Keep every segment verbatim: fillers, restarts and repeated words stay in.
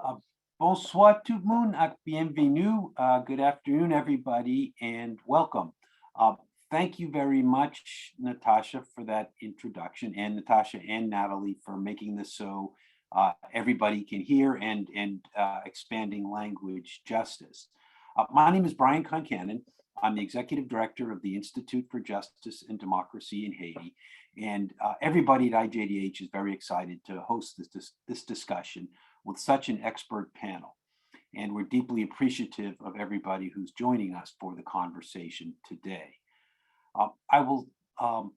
Uh, bonsoir tout le monde, ak bienvenue. Uh, good afternoon, everybody, and welcome. Uh, thank you very much, Natasha, for that introduction, and Natasha and Natalie for making this so uh, everybody can hear and, and uh, expanding language justice. Uh, my name is Brian Concannon. I'm the executive director of the Institute for Justice and Democracy in Haiti. And uh, everybody at I J D H is very excited to host this, this, this discussion with such an expert panel. And we're deeply appreciative of everybody who's joining us for the conversation today. Uh, I will um,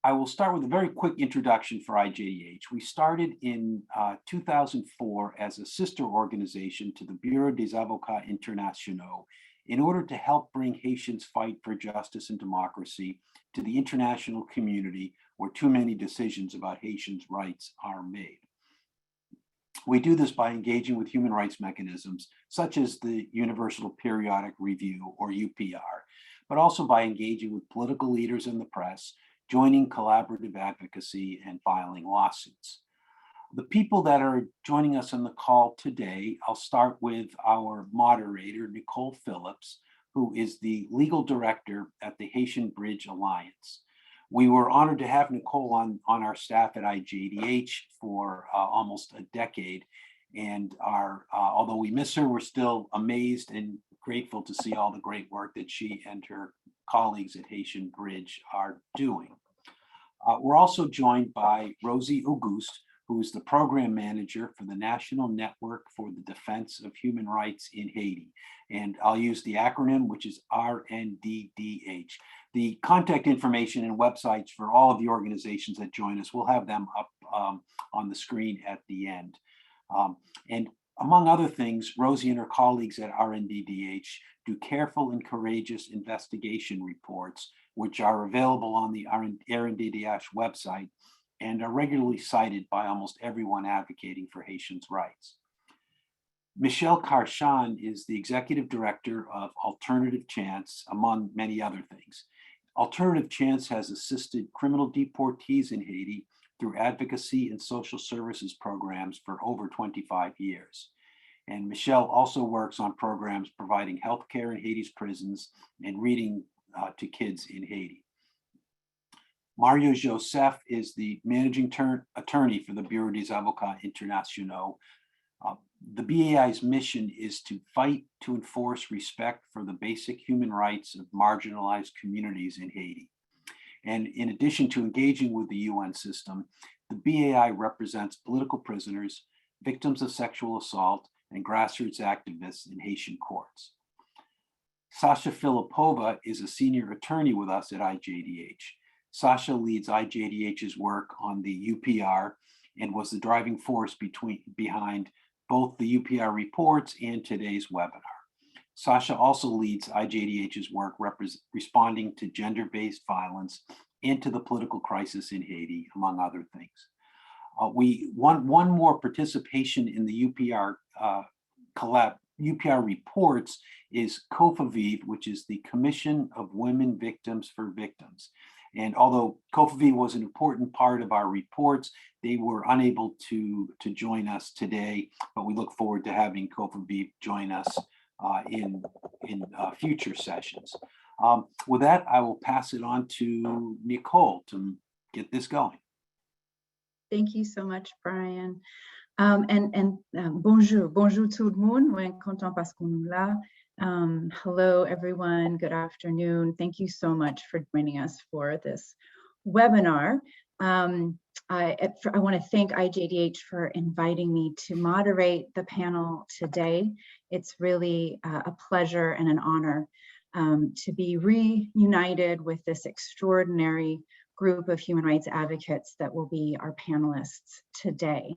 I will start with a very quick introduction for I J D H. We started in uh, two thousand four as a sister organization to the Bureau des Avocats Internationaux in order to help bring Haitians' fight for justice and democracy to the international community where too many decisions about Haitians' rights are made. We do this by engaging with human rights mechanisms such as the Universal Periodic Review, or U P R, but also by engaging with political leaders and the press, joining collaborative advocacy, and filing lawsuits. The people that are joining us on the call today, I'll start with our moderator, Nicole Phillips, who is the legal director at the Haitian Bridge Alliance. We were honored to have Nicole on, on our staff at I J D H for uh, almost a decade. And are, uh, although we miss her, we're still amazed and grateful to see all the great work that she and her colleagues at Haitian Bridge are doing. Uh, we're also joined by Rosie Auguste, who is the program manager for the National Network for the Defense of Human Rights in Haiti. And I'll use the acronym, which is R N D D H. The contact information and websites for all of the organizations that join us, we'll have them up um, on the screen at the end. Um, and among other things, Rosie and her colleagues at R N D D H do careful and courageous investigation reports, which are available on the R N D D H website and are regularly cited by almost everyone advocating for Haitians' rights. Michelle Carchon is the executive director of Alternative Chance, among many other things. Alternative Chance has assisted criminal deportees in Haiti through advocacy and social services programs for over twenty-five years. And Michelle also works on programs providing health care in Haiti's prisons and reading uh, to kids in Haiti. Mario Joseph is the managing ter- attorney for the Bureau des Avocats Internationaux. Uh, the B A I's mission is to fight to enforce respect for the basic human rights of marginalized communities in Haiti. And in addition to engaging with the U N system, the B A I represents political prisoners, victims of sexual assault, and grassroots activists in Haitian courts. Sasha Filipova is a senior attorney with us at I J D H. Sasha leads I J D H's work on the U P R and was the driving force between, behind both the U P R reports and today's webinar. Sasha also leads I J D H's work repres- responding to gender based violence and to the political crisis in Haiti, among other things. Uh, we one, one more participation in the U P R uh, collab, U P R reports is COFAVIV, which is the Commission of Women Victims for Victims. And although COFAVIV was an important part of our reports, they were unable to, to join us today, but we look forward to having COFAVIV join us uh, in, in uh, future sessions. Um, with that, I will pass it on to Nicole to get this going. Thank you so much, Brian. Um, and and um, bonjou, bonjou tout le monde. Mwen kontan paske nou la. Um, hello, everyone. Good afternoon. Thank you so much for joining us for this webinar. Um, I, I want to thank I J D H for inviting me to moderate the panel today. It's really uh, a pleasure and an honor um, to be reunited with this extraordinary group of human rights advocates that will be our panelists today.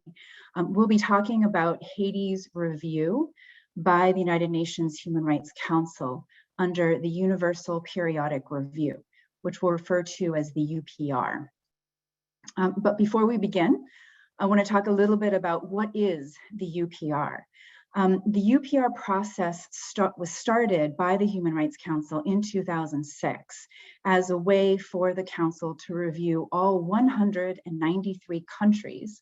Um, we'll be talking about Haiti's review by the United Nations Human Rights Council under the Universal Periodic Review, which we'll refer to as the U P R. Um, but before we begin, I want to talk a little bit about what is the U P R. Um, the U P R process start, was started by the Human Rights Council in two thousand six as a way for the Council to review all one hundred ninety-three countries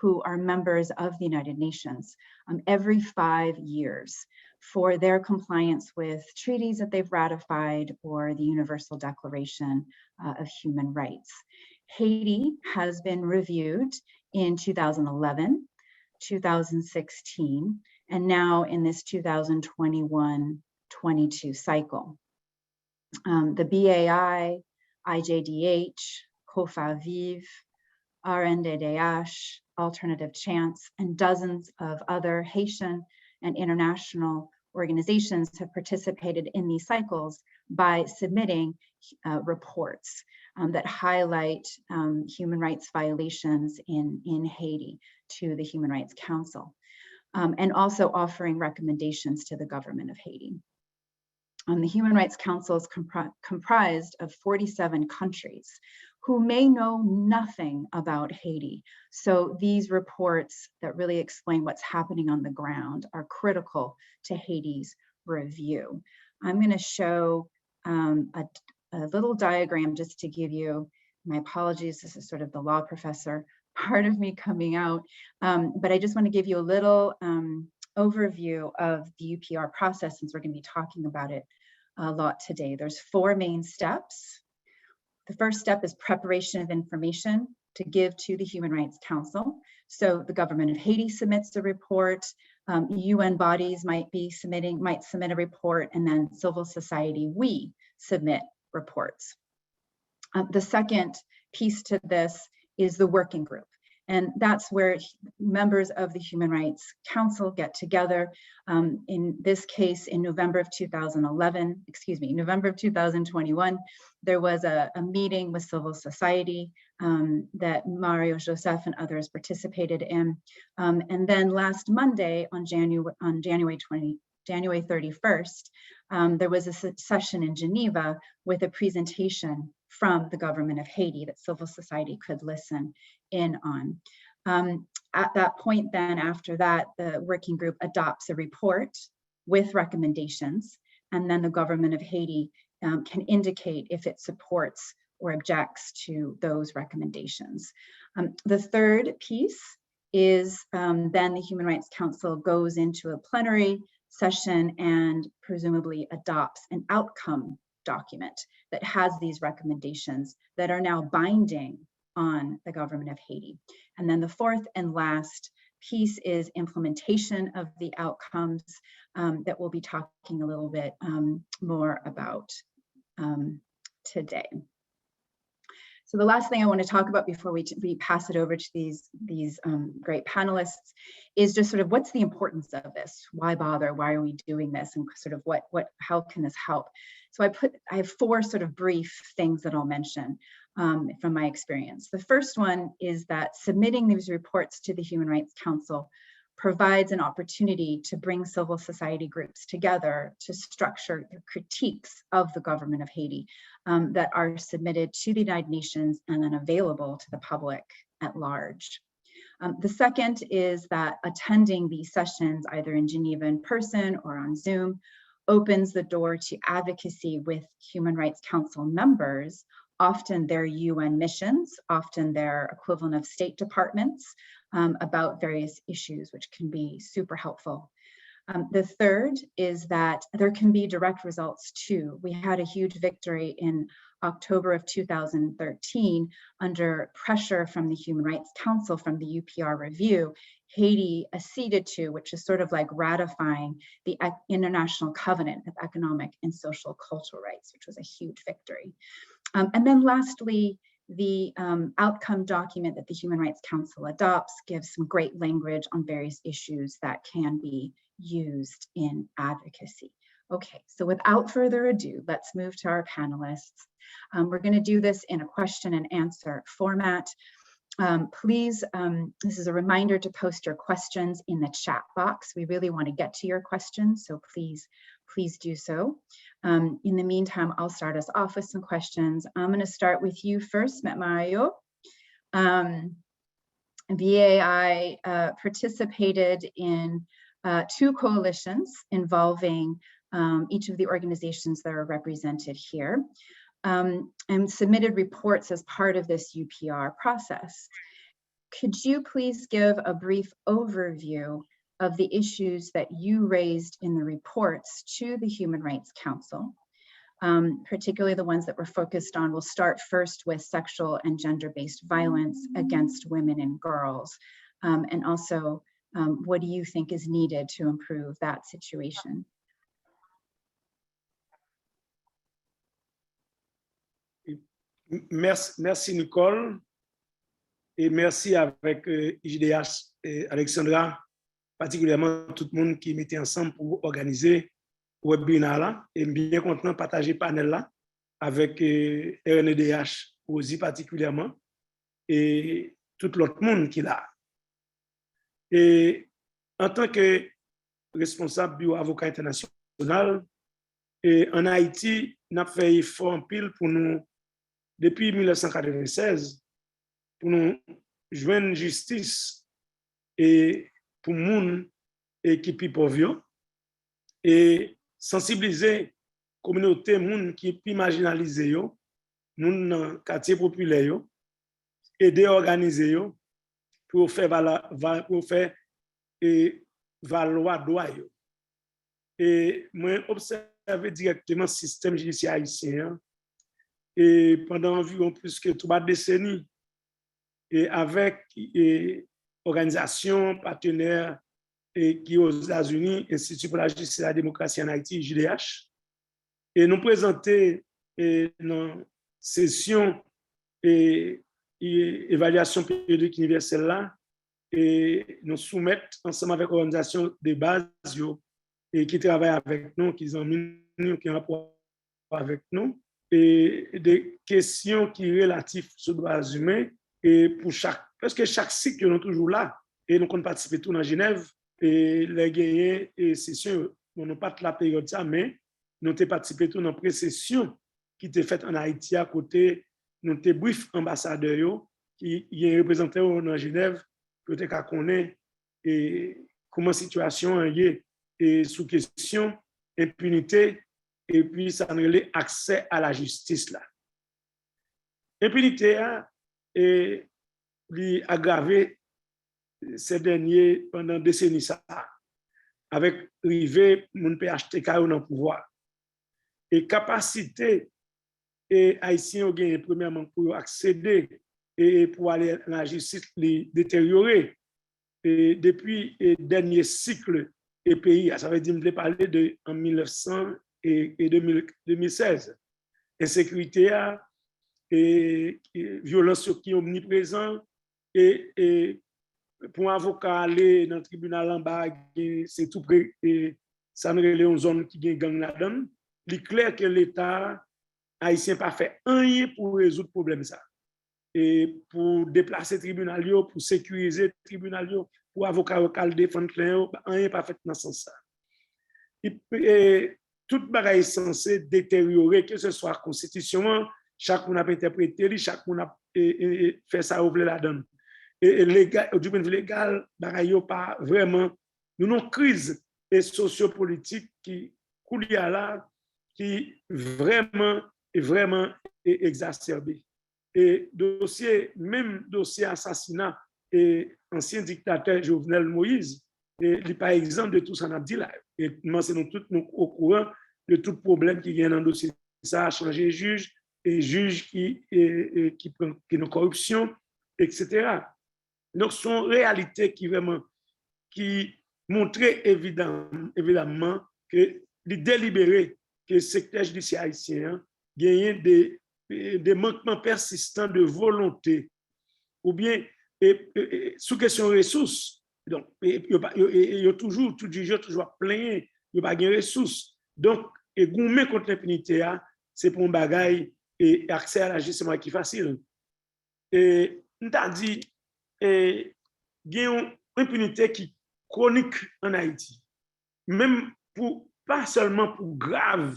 who are members of the United Nations, um, every five years for their compliance with treaties that they've ratified or the Universal Declaration uh, of Human Rights. Haiti has been reviewed in two thousand eleven, two thousand sixteen, and now in this two thousand twenty-one twenty-two cycle. Um, the B A I, I J D H, COFAVIV, R N D D H, Alternative Chance, and dozens of other Haitian and international organizations have participated in these cycles by submitting uh, reports um, that highlight um, human rights violations in, in Haiti to the Human Rights Council, um, and also offering recommendations to the government of Haiti. Um, the Human Rights Council is compri- comprised of forty-seven countries who may know nothing about Haiti. So these reports that really explain what's happening on the ground are critical to Haiti's review. I'm going to show um, a, a little diagram just to give you, my apologies, this is sort of the law professor part of me coming out, um, but I just want to give you a little um, overview of the U P R process since we're going to be talking about it a lot today. There's four main steps. The first step is preparation of information to give to the Human Rights Council. So the government of Haiti submits a report, um, U N bodies might be submitting, might submit a report, and then civil society, we submit reports. Um, the second piece to this is the working group. And that's where members of the Human Rights Council get together. Um, in this case, in November of two thousand eleven, excuse me, November of two thousand twenty-one, there was a, a meeting with civil society um, that Mario Joseph and others participated in. Um, and then last Monday, on January, on January twenty, January thirty-first, um, there was a session in Geneva with a presentation from the government of Haiti that civil society could listen in on. Um, at that point, then after that, the working group adopts a report with recommendations, and then the government of Haiti um, can indicate if it supports or objects to those recommendations. Um, the third piece is um, then the Human Rights Council goes into a plenary session and presumably adopts an outcome document that has these recommendations that are now binding on the government of Haiti. And then the fourth and last piece is implementation of the outcomes um, that we'll be talking a little bit um, more about um, today. So the last thing I want to talk about before we, we pass it over to these, these um, great panelists is just sort of what's the importance of this? Why bother? Why are we doing this? And sort of what, what, how can this help? So I put, I have four sort of brief things that I'll mention um, from my experience. The first one is that submitting these reports to the Human Rights Council provides an opportunity to bring civil society groups together to structure critiques of the government of Haiti um, that are submitted to the United Nations and then available to the public at large. Um, the second is that attending these sessions, either in Geneva in person or on Zoom, opens the door to advocacy with Human Rights Council members, often their U N missions, often their equivalent of State Departments, um, about various issues, which can be super helpful. Um, the third is that there can be direct results too. We had a huge victory in October of two thousand thirteen under pressure from the Human Rights Council from the U P R review. Haiti acceded to, which is sort of like ratifying the International Covenant of Economic and Social Cultural Rights, which was a huge victory. Um, and then lastly, the um, outcome document that the Human Rights Council adopts gives some great language on various issues that can be used in advocacy. Okay, so without further ado, let's move to our panelists. Um, we're going to do this in a question and answer format. Um, please, um, this is a reminder to post your questions in the chat box. We really want to get to your questions, so please, please do so. Um, in the meantime, I'll start us off with some questions. I'm going to start with you first, Mèt Mario. Um, B A I uh, participated in uh, two coalitions involving um, each of the organizations that are represented here um, and submitted reports as part of this U P R process. Could you please give a brief overview of the issues that you raised in the reports to the Human Rights Council, um, particularly the ones that were focused on? We'll start first with sexual and gender-based violence against women and girls, um, and also, um, what do you think is needed to improve that situation? Mèsi, mèsi Nicole, e mèsi avèk eh, I J D H eh, Alexandra, patikilyèman tout moun ki mete ansanm pou òganize webinar la. E m byen kontan pataje panèl la avèk eh, R N E D H, Rosie patikilyèman, e tout lòt moun ki la. E antanke responsab Biwo Avoka Entènasyonal, e ann Ayiti, n ap fè efò anpil pou nou, depi mil nèf san katrevennsèz, pou nou jwenn jistis e pou moun e ki pi pòv yo, e sansiblize kominote moun ki pi majinalize yo, moun nan katye popilè yo, ede òganize yo pou yo fè vala, va, pou yo fè e, valwa dwa yo. E mwen obsève dirèkteman sistèm jidisyè ayisyen an e pandan anviwon plis ke twa deseni e avèk e, òganizasyon, patenè e ki Ozetazini, Institut pour la Justice et la Démocratie en Haïti, I J D H. E nou prezante e, nan sesyon e, e, evalyasyon peryodik inivèsèl la, e nou soumèt ansanm avèk òganizasyon de baz yo e ki travay avèk nou, ki zanmi nou, ki an rapò avèk nou, e de kesyon ki relatif sou dwa imen e pou chak, prèske chak sik yo nou toujou la e nou konn patisipe tou nan Jenèv e lè genyen e sesyon yo. Bon, nou pa t la peryòd sa, men nou te patisipe tou nan presesyon ki te fèt ann Ayiti a kote nou te brif anbasadè yo ki gen reprezante yo nan Jenèv pou yo te ka konnen e kouman sitiyasyon an ye e sou kesyon enpinite epi sa n rele aksè a lajistis la. Enpinite a e li agrave se dènye pandan deseni sa a avèk rive moun P H T K yo nan pouvwa. E kapasite e ayisyen yo genyen premyèman pou yo aksede e pou ale nan lajistis li deteryore e depi e dènye sik e peyi a. Sa vle di m vle pale de an mil nèf san e, e de mil, de mil sèz. Ensekirite a, e, e vyolans yo ki omniprezan, e, e pou yon avoka ale nan tribinal anba, gen, se tou pre e, sa n rele yon zòn ki gen gang ladan l. Li klè ke Leta ayisyen pa fè anyen pou rezoud pwoblèm sa. E pou deplase tribinal yo, pou sekirize tribinal yo, pou avoka yo k al defann klyen yo, anyen pa fèt nan sans sa. E, e, tout bagay sanse deteryore, keseswa konstitisyon an, chak moun ap entèprete li, chak moun ap e, e, e, fè sa yo vle ladan l. E, e legal, du point de vue legal, bagay yo pa vrèman, nou nan kriz e sosyopolitik ki koulye a la, ki vrèman, e vrèman e, egzasèbe. E dosye, menm dosye asasina e ansyen diktatè Jovenel Moïse, e li pa egzan de tout sa n ap di la. E m panse nou tout nou okouran de tout pwoblèm ki gen nan dosye sa, chanje jij, e jij ki, e, e, ki, pran, ki nan kòripsyon, etsetera. Donk, se yon reyalite ki vrèman, ki montre evidam, evidamman ke li delibere ke sektè jidisyè ayisyen an genyen de, de mankman pèsistan de volonte oubyen e, e, e, sou kesyon resous. Donk, e, yo, pa- yo, e, e, yo toujou, tout jij yo toujou ap plenyen, yo pa gen resous. Donk, e goumen kont lenpinite a, se pou yon bagay e aksè a lajistis ki fasil. E m ta di, e gen yon enpinite ki kwonik ann Ayiti. Menm pou, pa sèlman pou grav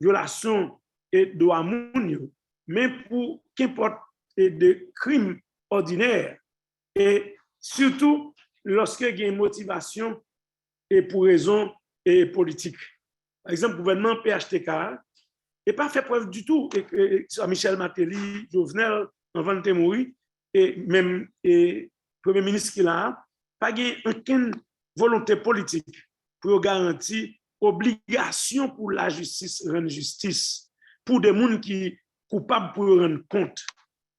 vyolasyon e dwa moun yo, men pou kenpòt e de krim òdinè, e sitou lòske gen motivasyon e pou rezon e politik. Pa egzanp, gouvènman P H T K a, e pa fè prèv ditou, e, e, e, swa Michel Martelly, Jovenel, anvan l te mouri, e menm e, premye minis ki la a, pa gen ankenn volonte politik pou yo garanti obligasyon pou lajistis rann jistis pou de moun ki koupab pou yo rann kont.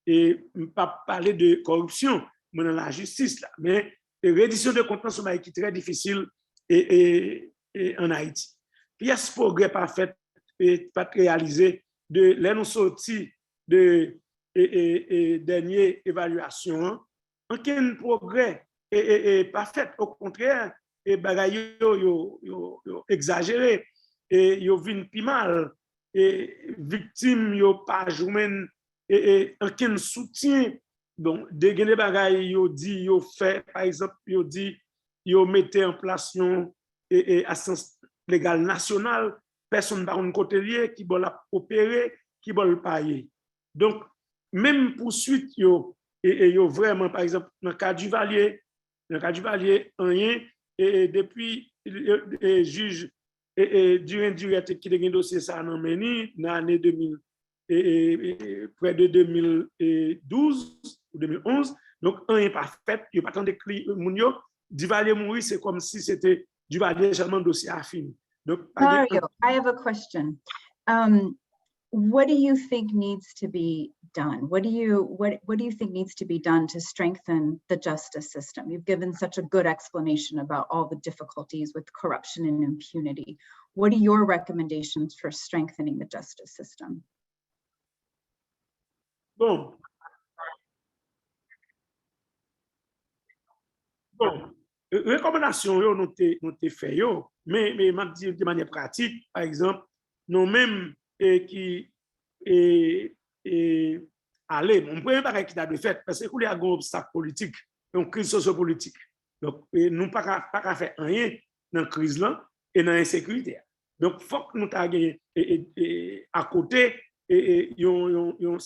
E m p ap pale de kòripsyon, mwen nan lajistis la, men e redisyon de kont lan se yon bagay ki trè difisil e, e, e, ann Ayiti. Pyès pwogrè pa fèt, e, pa t reyalize de lè nou soti de e, e, e, dènye evalyasyon an, ankenn pwogrè e, e, e, pa fèt. Okontrè, e bagay yo, yo, yo, yo egzajere, e yo vin pi mal, e viktim yo pa jwenn e, e, ankenn soutyen. Bon, de, gen de bagay yo di, yo fè, pa egzanp, yo di yo mete an plas yon e, e, asistans legal nasyonal, pèsonn pa konn kote l ye, ki bò l ap opere, ki bò l pa ye. Donk, menm pouswit yo, e, e yo vrèman, pa egzanp, nan ka Duvalier, nan ka Duvalier, anyen, e, e depi e, e, jij e, e, Duren Durette ki te gen dosye sa a nan men li nan ane de mil, e, e, e, prè de de mil douz ou de mil onz. Donk, anyen pa fèt, yo pa tande kri moun yo. Duvalier mouri, se kòmsi se te Duvalier sèlman, dosye a fini. Donk, pa gen Mario, I have a question. Um, what do you think needs to be done? What do you what what do you think needs to be done to strengthen the justice system? You've given such a good explanation about all the difficulties with corruption and impunity. What are your recommendations for strengthening the justice system? Bon. Bon, rekomandasyon yo nou te, nou te fè yo, men, men m ap di de manyè pratik, pa egzanp, nou menm e, ki e, e, ale, bon, premye bagay ki ta dwe fèt, paske koulye a gen obstak politik, yon kriz sosyopolitik. Donk, e, nou pa ka, pa ka fè anyen nan kriz lan e nan ensekirite a. Donk, fòk nou ta gen e, e, e, akote e, e, yon, yon, yon,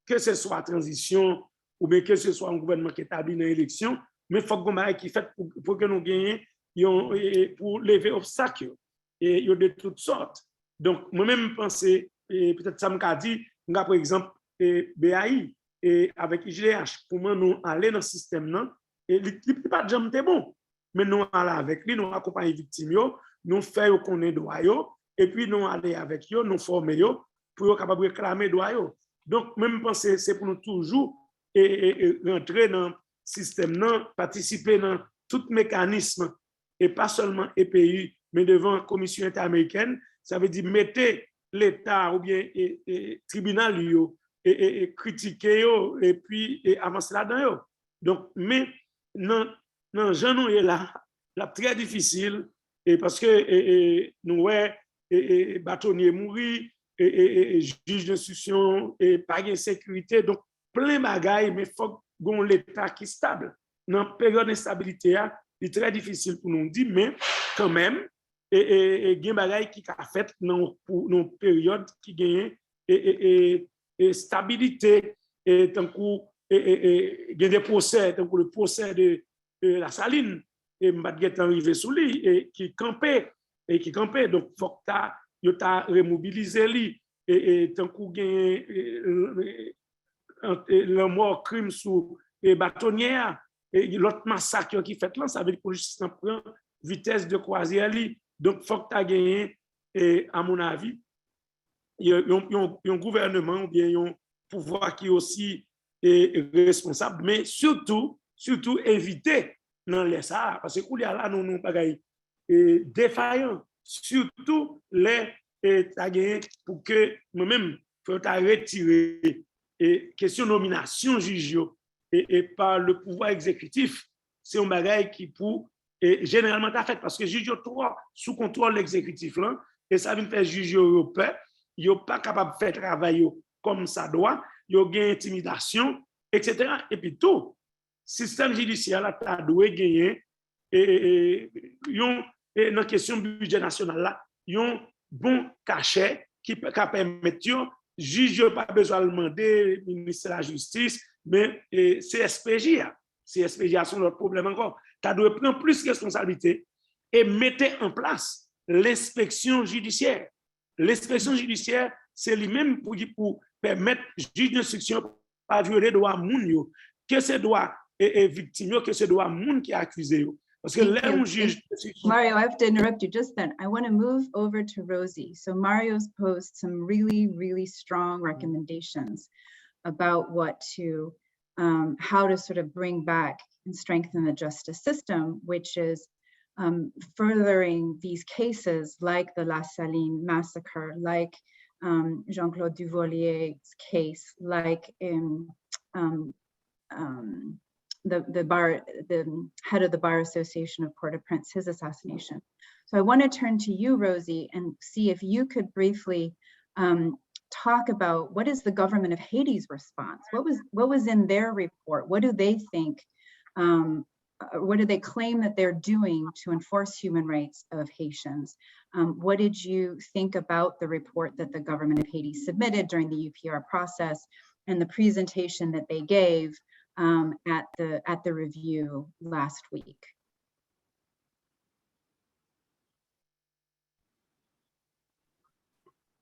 ke se swa tranzisyon oubyen ke se swa yon gouvènman ki etabli nan eleksyon, men fòk gen bagay ki fèt pou, pou ke nou genyen yon, e, e, pou leve obstak yo. E yo de tout sòt. Donk, mwen menm, m panse, e, petèt sa m ka di, m ka pran egzanp e, B A I e, avèk I J D H, pou mwen nou ale nan sistèm nan, e li, li, li pa t janm te bon. Men nou ale avèk li, nou akonpaye viktim yo, nou fè yo konnen dwa yo, epi nou ale avèk yo, nou fòme yo pou yo kapab reklame dwa yo. Donk, mwen, m panse se pou nou toujou e, e, e, rantre nan sistèm nan, patisipe nan tout mekanism, e pa sèlman E P I, men devan Komisyon Entèamerikèn, sa vle di mete Leta oubyen e, e, tribinal yo, e, e, e kritike yo, epi e avanse ladan yo. Donk, men nan, nan jan nou ye la, l ap trè difisil, e paske e, e, nou wè e, e, Batonye mouri, e, e, e, e jij denstriksyon e pa gen sekirite. Donk, plen bagay, men fòk gen yon Leta ki stab. Nan peryòd enstabilite a, li trè difisil pou nou di, men kanmenm, e, e, e gen bagay ki ka fèt nan yon, pou, nan yon peryòd ki genyen e, e, e, e stabilite, e tankou e, e, e, gen de pwosè, tankou le procès de e, Lasalin, e m pa t gentan rive sou li, e ki kanpe, e ki kanpe. Donk, fòk ta, yo ta remobilize li, e, e tankou genyen e, e, e, lanmò, krim sou e, Batonye a, e lòt masak yo ki fèt lan, sa vle di pou jistis lan pran vitès de kwazyè li. Donk, fòk ta genyen, e, amonavi, yon, yon, yon, yon gouvèneman oubyen yon pouvwa ki osi e, responsab, men sitou, sitou evite nan lè sa a. Paske koulye a la, nou, nou bagay e, defayan. Sitou lè e, ta genyen pou ke mwen menm, fò yo ta retire e, kesyon nominasyon jij yo e, e, pa le pouvwa egzekitif, se yon bagay ki pou e, jeneralman ta fèt, paske jij yo twò sou kontwòl egzekitif lan, e sa vin fè jij yo, yo pè, yo pa kapab fè travay yo kòm sa dwa, yo gen entimidasyon, etsetera. Epi tou, sistèm jidisyè la ta dwe genyen e, e, e, yon, e, nan kesyon bidjè nasyonal la, yon bon kachè ki pe- ka pèmèt yo, jij yo pa bezwen al mande ministè lajistis, men e, C S P J a. C S P J a se yon lòt pwoblèm ankò. Ta dwe pran plis responsablite e mete an plas lenspeksyon jidisyè. Lenspeksyon jidisyè, se li menm pou, pou pèmèt jij denstriksyon pa vyole dwa moun yo. Ke se dwa e, e viktim yo, ke se dwa moun ki akize yo. Paske lè yon jij... Mario, I have to interrupt you just then. I want to move over to Rosie. So Mario's posed some really, really strong recommendations about what to, um, how to sort of bring back and strengthen the justice system, which is um, furthering these cases like the La Saline massacre, like um, Jean-Claude Duvolier's case, like um, um, um, the, the, bar, the head of the Bar Association of Port-au-Prince, his assassination. So I want to turn to you, Rosie, and see if you could briefly um, talk about what is the government of Haiti's response? What was, what was in their report? What do they think um, uh, what do they claim that they're doing to enforce human rights of Haitians? Um, what did you think about the report that the government of Haiti submitted during the U P R process and the presentation that they gave um, at the at the review last week?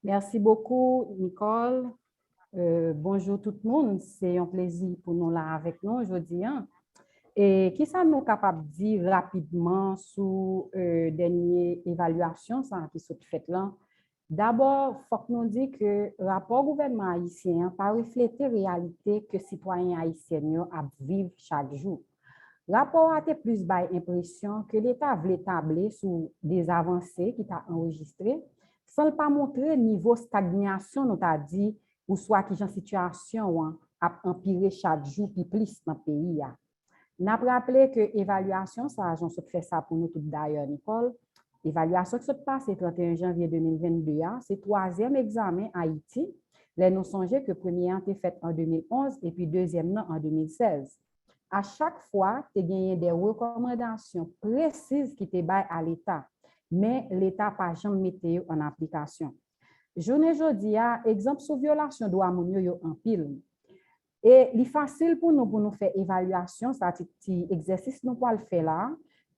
Merci beaucoup, Nicole. Euh, bonjou tout moun, se yon plezi pou nou la avèk nou jodi a. E kisa nou kapab di rapidman sou euh, dènye evalyasyon sa ki sot fèt lan? Dabò, fòk nou di ke rapò gouvènman ayisyen an pa reflete reyalite ke sitwayen ayisyen yo ap viv chak jou. Rapò a te plis bay enpresyon ke Leta vle table sou dezavanse ki ta anrejistre, san l pa montre nivo stagnasyon, nou ta di, ouswa kijan sitiyasyon an ap anpire chak jou pi plis nan peyi a. N ap raple ke evalyasyon sa a, jan w sot fè sa pou nou tout dayè, Nicole, evalyasyon ki sot pase trannteyen janvye de mil vennde a, se twazyèm egzamen Ayiti, lè nou sonje ke premye a te fèt an de mil onz epi dezyèm nan an de mil sèz. A chak fwa, te genyen de rekòmandasyon presiz ki te bay a Leta, men Leta pa janm mete yo an aplikasyon. Jounen jodi a, egzanp sou vyolasyon dwa moun yo, yo anpil. E li fasil pou nou, pou nou fè evalyasyon, sa ti, ti egzèsis nou pral fè la,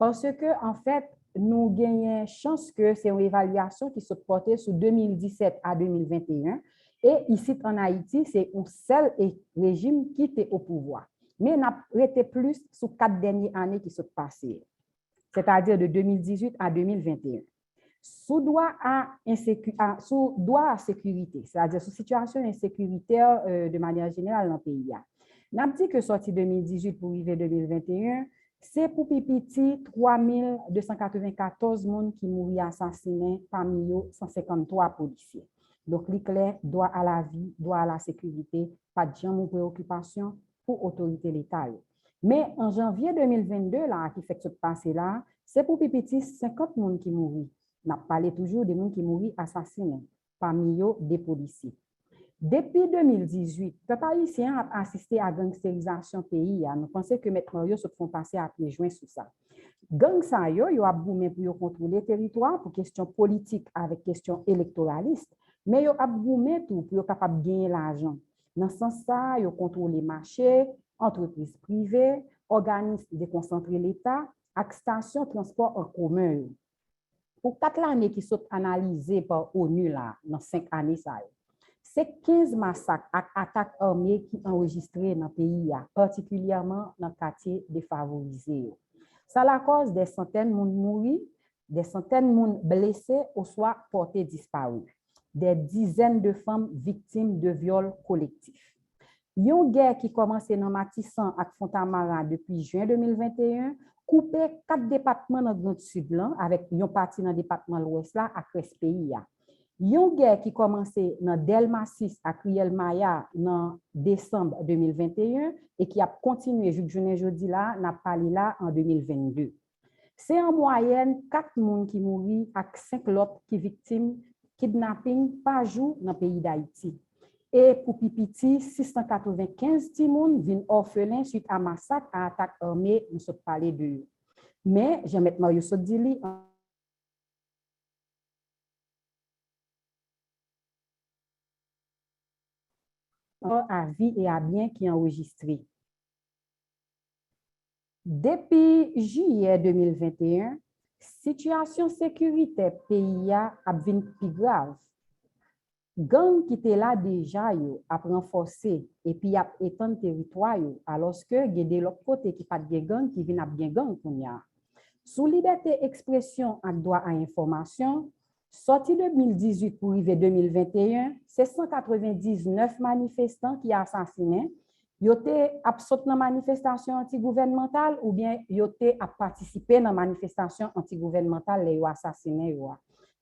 paske, anfèt, nou genyen chans ke se yon evalyasyon ki sot pòte sou de mil disèt a de mil venteyen, e isit ann Ayiti, se yon sèl e, rejim ki te opouvwa. Men n ap rete plis sou kat dènye ane ki sot pase, sètadi de de mil dizuit a de mil venteyen. Sou dwa a enseku-, a, sou dwa a sekirite, sètadi sou sitiyasyon ensekiritè euh, de manyè jeneral nan peyi a. N ap di ke sòti de mil dizuit pou rive de mil venteyen, se pou pi piti twa mil de san katrevenkatòz moun ki mouri asasinen, pami yo san senkanntwa polisye. Donk, li klè, dwa a lavi, dwa a la sekirite, pa t janm yon preyokipasyon pou otorite Leta yo. Men, an janvye de mil vennde la, ki fèk sot pase la, se pou pi piti senkant moun ki mouri. N ap pale toujou de moun ki mouri asasinen, pami yo de polisye. Depi de mil dizuit, pèp ayisyen an ap asiste a gangsterizasyon peyi a. Nou panse ke Mèt Mario sot fè yon pase a pye jwen sou sa. Gang sa yo, yo ap goumen pou yo kontwole teritwa pou kesyon politik avèk kesyon elektoralis, men yo ap goumen tou pou yo kapab genyen lajan. Nan sans sa a, yo kontwole mache, antrepriz prive, òganis dekonsantre Leta ak estasyon transpò an komen yo. Pou kat lane ki sot analize pa onu la nan senk ane sa yo, se kenz masak ak atak ame ki anrejistre nan peyi a, patikilyèman nan katye defavorize yo. Sa lakòz de santèn moun mouri, de santèn moun blese oswa pòte dispare, de dizèn de fanm viktim de vyòl kolektif. Yon gè ki kòmanse nan Matisan ak Fontamara depi jen de mil venteyen koupe kat depatman nan Grand Sid lan, avèk yon pati nan depatman Lwès la ak rès peyi a. Yon gè ki kòmanse nan Dèlma sis ak Riyèl Maya nan desanm de mil venteyen e ki ap kontinye jouk jounen jodi la, n ap pale la an de mil vennde. Se an mwayèn kat moun ki mouri ak senk lòt ki viktim kidnaping pa jou nan peyi Dayiti. E pou pi piti, sis san katrevenkenz timoun vin òfelen swit a masak a atak ame nou sot pale de yo. Men, jan Mèt Mario sot di li, a vi e a byen ki anrejistre. Depi jiyè de mil venteyen, sitiyasyon sekiritè peyi a ap vin pi grav. Gang ki te la deja yo ap ranfòse epi y ap etann teritwa yo, alòske gen de lòt kote ki pa t gen gang ki vin ap gen gang kounye a. Sou libète ekspresyon ak dwa a enfòmasyon, sòti de mil dizuit pou rive de mil venteyen, se san katrevendiznèf manifestan ki asasinen, yo te ap sot nan manifestasyon antigouvènmantal oubyen yo te ap patisipe nan manifestasyon antigouvènmantal lè yo asasinen yo a.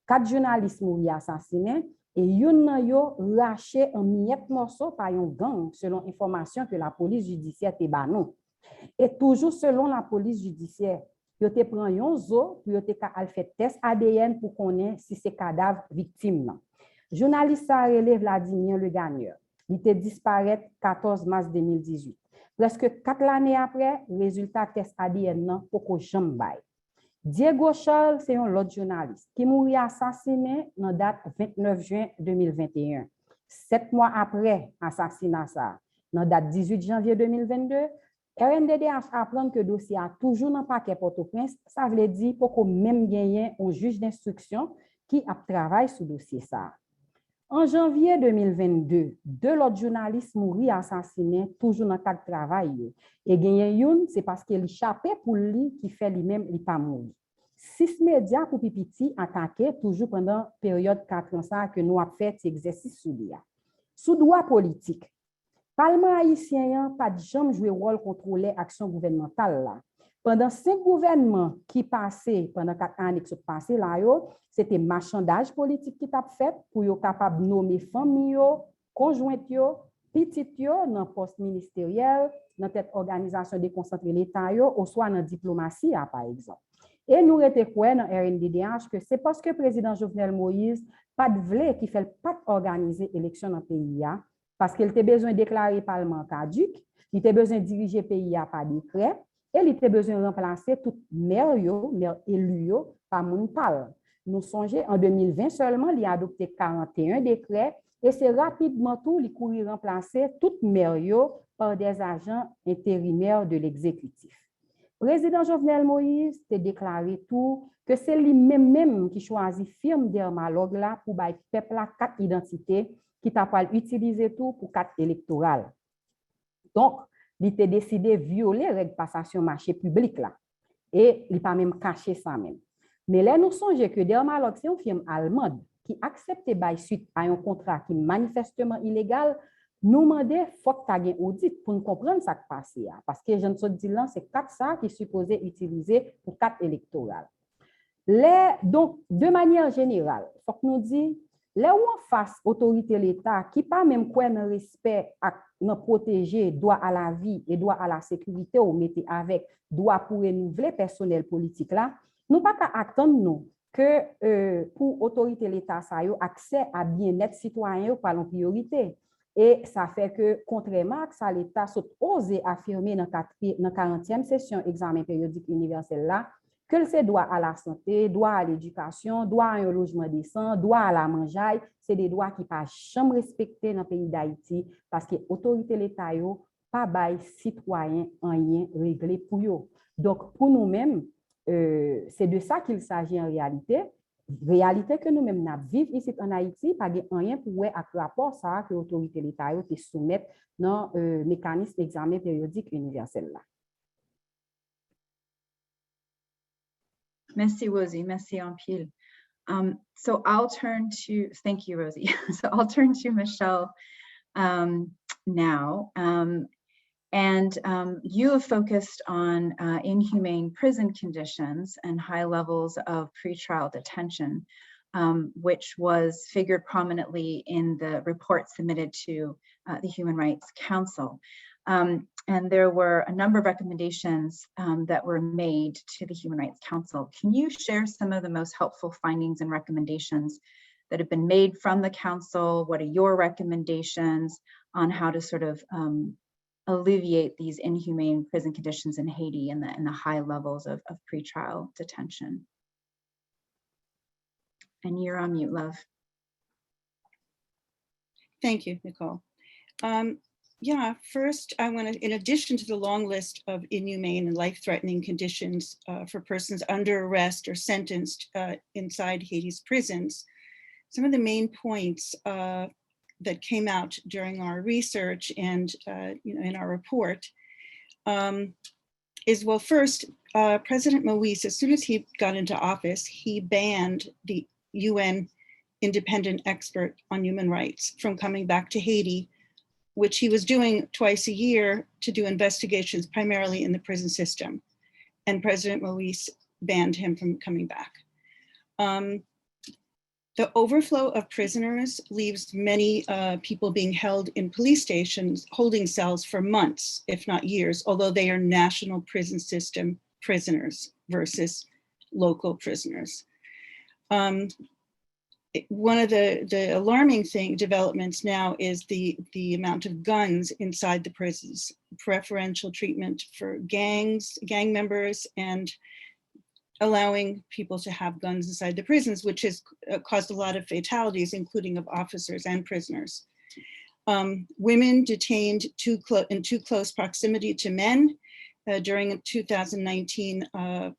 Kat jounalis mouri asasinen e youn nan yo rache an miyèt mòso pa yon gang, selon enfòmasyon ke lapolis jidisyè te ba nou. E toujou selon lapolis jidisyè, yo te pran yon zo pou yo te ka al fè tès A D N pou konnen si se kadav viktim nan. Jounalis sa a rele Vladimir Legagneur. Li te disparèt katòz mas de mil dizuit. Prèske kat lane apre, rezilta tès A D N nan poko janm bay. Diego Charles se yon lòt jounalis ki mouri asasinen nan dat vennèf jen de mil venteyen. Sèt mwa apre asasina sa a, nan dat dizuit janvye de mil vennde, R N D D H aprann ke dosye a toujou nan pakè Pòtoprens, sa vle di poko menm genyen yon jij denstriksyon ki ap travay sou dosye sa a. An janvye de mil vennde, de lòt jounalis mouri asasinen toujou nan kad travay yo. E genyen youn, se paske li chape poul li ki fè li menm li pa mouri. Sis medya pou pi piti atake toujou pandan peryòd kat an sa a ke nou ap fè ti egzèsis sou li a. Sou dwa politik, Palman ayisyen an pa t janm jwe wòl kontwolè aksyon gouvènmantal la. Pandan senk gouvènman ki pase, pandan kat ane ki sot pase la yo, se te machandaj politik ki t ap fèt pou yo kapab nome fanmi yo, konjwent yo, pitit yo nan pòs ministeryèl, nan tèt òganizasyon dekonsantre Leta yo, oswa nan diplomasi a, pa egzanp. E nou rete kwè nan R N D D H ke se paske Prezidan Jovenel Moïse pa t vle ki fè l pa t òganize eleksyon nan peyi a, paske l te bezwen deklare palman an kadik, li te bezwen dirije peyi a pa dekrè, e li te bezwen ranplase tout mè yo, mè eli yo, pa moun pa l. Nou sonje, an de mil ven sèlman, li adopte karanteyen dekrè, e se rapidman tou li kouri ranplase tout mè yo pa dè ajan enterimè de legzekitif. Prezidan Jovenel Moïse te deklare tou ke se li menm menm ki chwazi fim Dermalog la pou bay pèp la kat idantite ki ta pral itilize tou pou kat elektoral. Donk, li te deside vyole règ pasasyon mache piblik la. E li pa menm kache sa menm. Men lè nou sonje ke Dermalog se yon fim almand ki aksepte bay swit a yon kontra ki manifèsteman ilegal, nou mande fòk ta gen odit pou n konprann sa k pase a, paske jan n sot di l lan, se kat sa a ki sipoze itilize pou kat elektoral. Lè, donk, de manyè jeneral, fòk nou di, lè w anfas otorite Leta ki pa menm kwè nan respè ak nan pwoteje dwa a lavi e dwa a la sekirite w mete avèk dwa pou renouvle pèsonèl politik la, nou pa ka atann nou ke, e, pou otorite Leta sa yo, aksè a byennèt sitwayen yo pral yon priyorite. E sa fè ke, kontrèman ak sa Leta sot oze afime nan katri-, nan karantyèm sesyon egzamen peryodik inivèsèl la, ke l se dwa a la sante, dwa a ledikasyon, dwa a yon lojman desan, dwa a la manjay, se de dwa ki pa janm respekte nan peyi Dayiti, paske otorite Leta yo pa bay sitwayen anyen regle pou yo. Donk, pou nou menm, e, se de sa qu'il s'agit en réalité. Reyalite ke nou menm n ap viv isit ann Ayiti pa gen anyen pou wè ak rapò sa a ke otorite Leta yo te soumèt nan, e, mekanis egzamen peryodik inivèsèl la. Mèsi, Rosie. Mèsi anpil. Um, so I'll turn to, thank you, Rosie. So I'll turn to Michelle, um, now. Um, and, um, you have focused on, uh, inhumane prison conditions and high levels of pretrial detention, um, which was figured prominently in the report submitted to, uh, the Human Rights Council. Um, and there were a number of recommendations, um, that were made to the Human Rights Council. Can you share some of the most helpful findings and recommendations that have been made from the council? What are your recommendations on how to sort of, um, alleviate these inhumane prison conditions in Haiti and the, and the high levels of, of pretrial detention? And you're on mute, love. Thank you, Nicole. Um, yeah, first, I want to, in addition to the long list of inhumane and life threatening conditions, uh, for persons under arrest or sentenced, uh, inside Haiti's prisons, some of the main points uh, that came out during our research and uh, you know, in our report um, is, well, first, uh, President Moise, as soon as he got into office, he banned the U N independent expert on human rights from coming back to Haiti, which he was doing twice a year to do investigations primarily in the prison system. And President Moise banned him from coming back. Um, the overflow of prisoners leaves many uh, people being held in police stations, holding cells for months, if not years, although they are national prison system prisoners versus local prisoners. Um, one of the, the alarming thing developments now is the, the amount of guns inside the prisons, preferential treatment for gangs, gang members, and allowing people to have guns inside the prisons, which has uh, caused a lot of fatalities, including of officers and prisoners. Um, women detained too clo- in too close proximity to men. Uh, during a two thousand nineteen uh,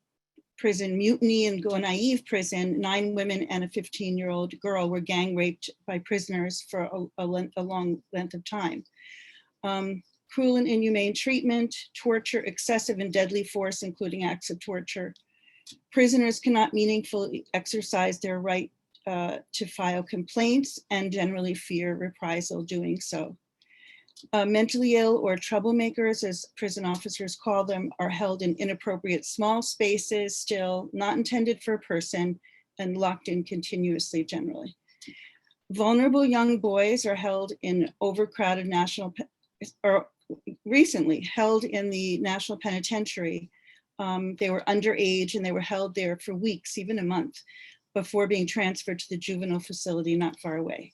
prison mutiny in Gonayiv prison, nine women and a fifteen year old girl were gang raped by prisoners for a, a, a long length of time. Um, cruel and inhumane treatment, torture, excessive and deadly force, including acts of torture. Prisoners cannot meaningfully exercise their right uh, to file complaints and generally fear reprisal doing so. Uh, mentally ill or troublemakers, as prison officers call them, are held in inappropriate small spaces, still not intended for a person, and locked in continuously generally. Vulnerable young boys are held in overcrowded national, or recently held in the National Penitentiary. Um, they were underage and they were held there for weeks, even a month, before being transferred to the juvenile facility not far away.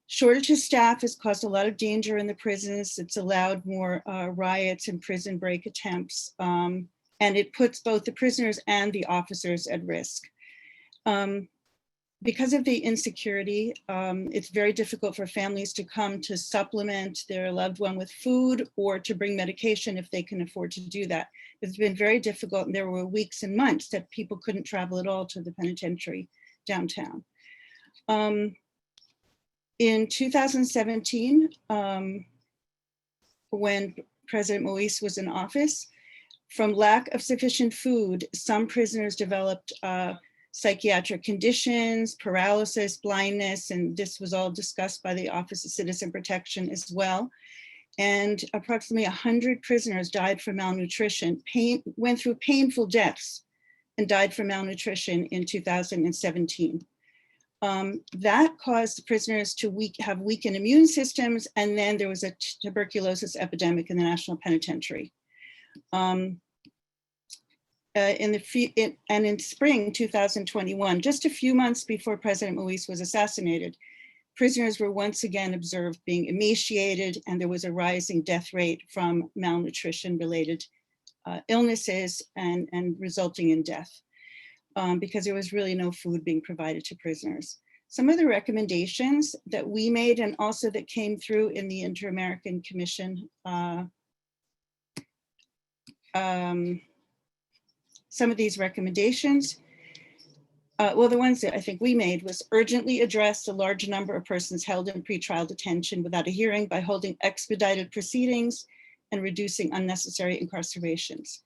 Shortage of staff has caused a lot of danger in the prisons. It's allowed more uh, riots and prison break attempts. Um, and it puts both the prisoners and the officers at risk. Um, because of the insecurity, um, it's very difficult for families to come to supplement their loved one with food or to bring medication if they can afford to do that. It's been very difficult, and there were weeks and months that people couldn't travel at all to the penitentiary downtown. Um, in two thousand seventeen, um, when President Moise was in office, from lack of sufficient food, some prisoners developed uh, psychiatric conditions, paralysis, blindness, and this was all discussed by the Office of Citizen Protection as well. And approximately one hundred prisoners died from malnutrition, pain, went through painful deaths, and died from malnutrition in two thousand seventeen. Um, that caused prisoners to weak, have weakened immune systems, and then there was a t- tuberculosis epidemic in the National Penitentiary. Um, uh, in the few, in, and in spring two thousand twenty-one, just a few months before President Moise was assassinated, prisoners were once again observed being emaciated, and there was a rising death rate from malnutrition-related uh, illnesses and, and resulting in death um, because there was really no food being provided to prisoners. Some of the recommendations that we made and also that came through in the Inter American Commission, uh, um, some of these recommendations, uh, well, the ones that I think we made was urgently address the large number of persons held in pretrial detention without a hearing by holding expedited proceedings and reducing unnecessary incarcerations.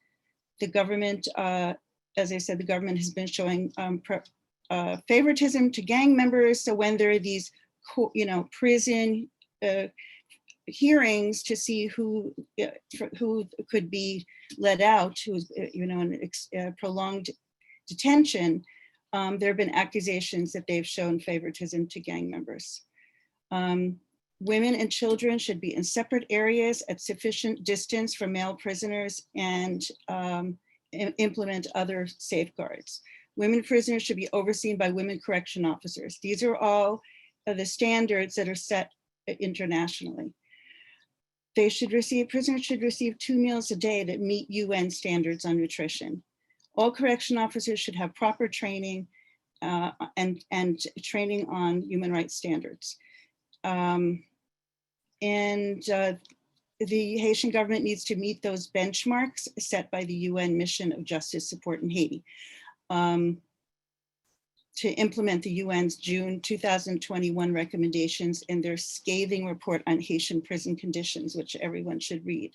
The government, uh, as I said, the government has been showing um, uh, favoritism to gang members. So when there are these, you know, prison uh, hearings to see who uh, who could be let out, who's uh, you know, in uh, prolonged detention, um, there have been accusations that they've shown favoritism to gang members. Um, women and children should be in separate areas at sufficient distance from male prisoners and um, implement other safeguards. Women prisoners should be overseen by women correction officers. These are all the standards that are set internationally. They should receive, prisoners should receive two meals a day that meet U N standards on nutrition. All correction officers should have proper training uh, and, and training on human rights standards. Um, and uh, the Haitian government needs to meet those benchmarks set by the U N Mission of Justice Support in Haiti. Um, to implement the U N's June two thousand twenty-one recommendations and their scathing report on Haitian prison conditions, which everyone should read.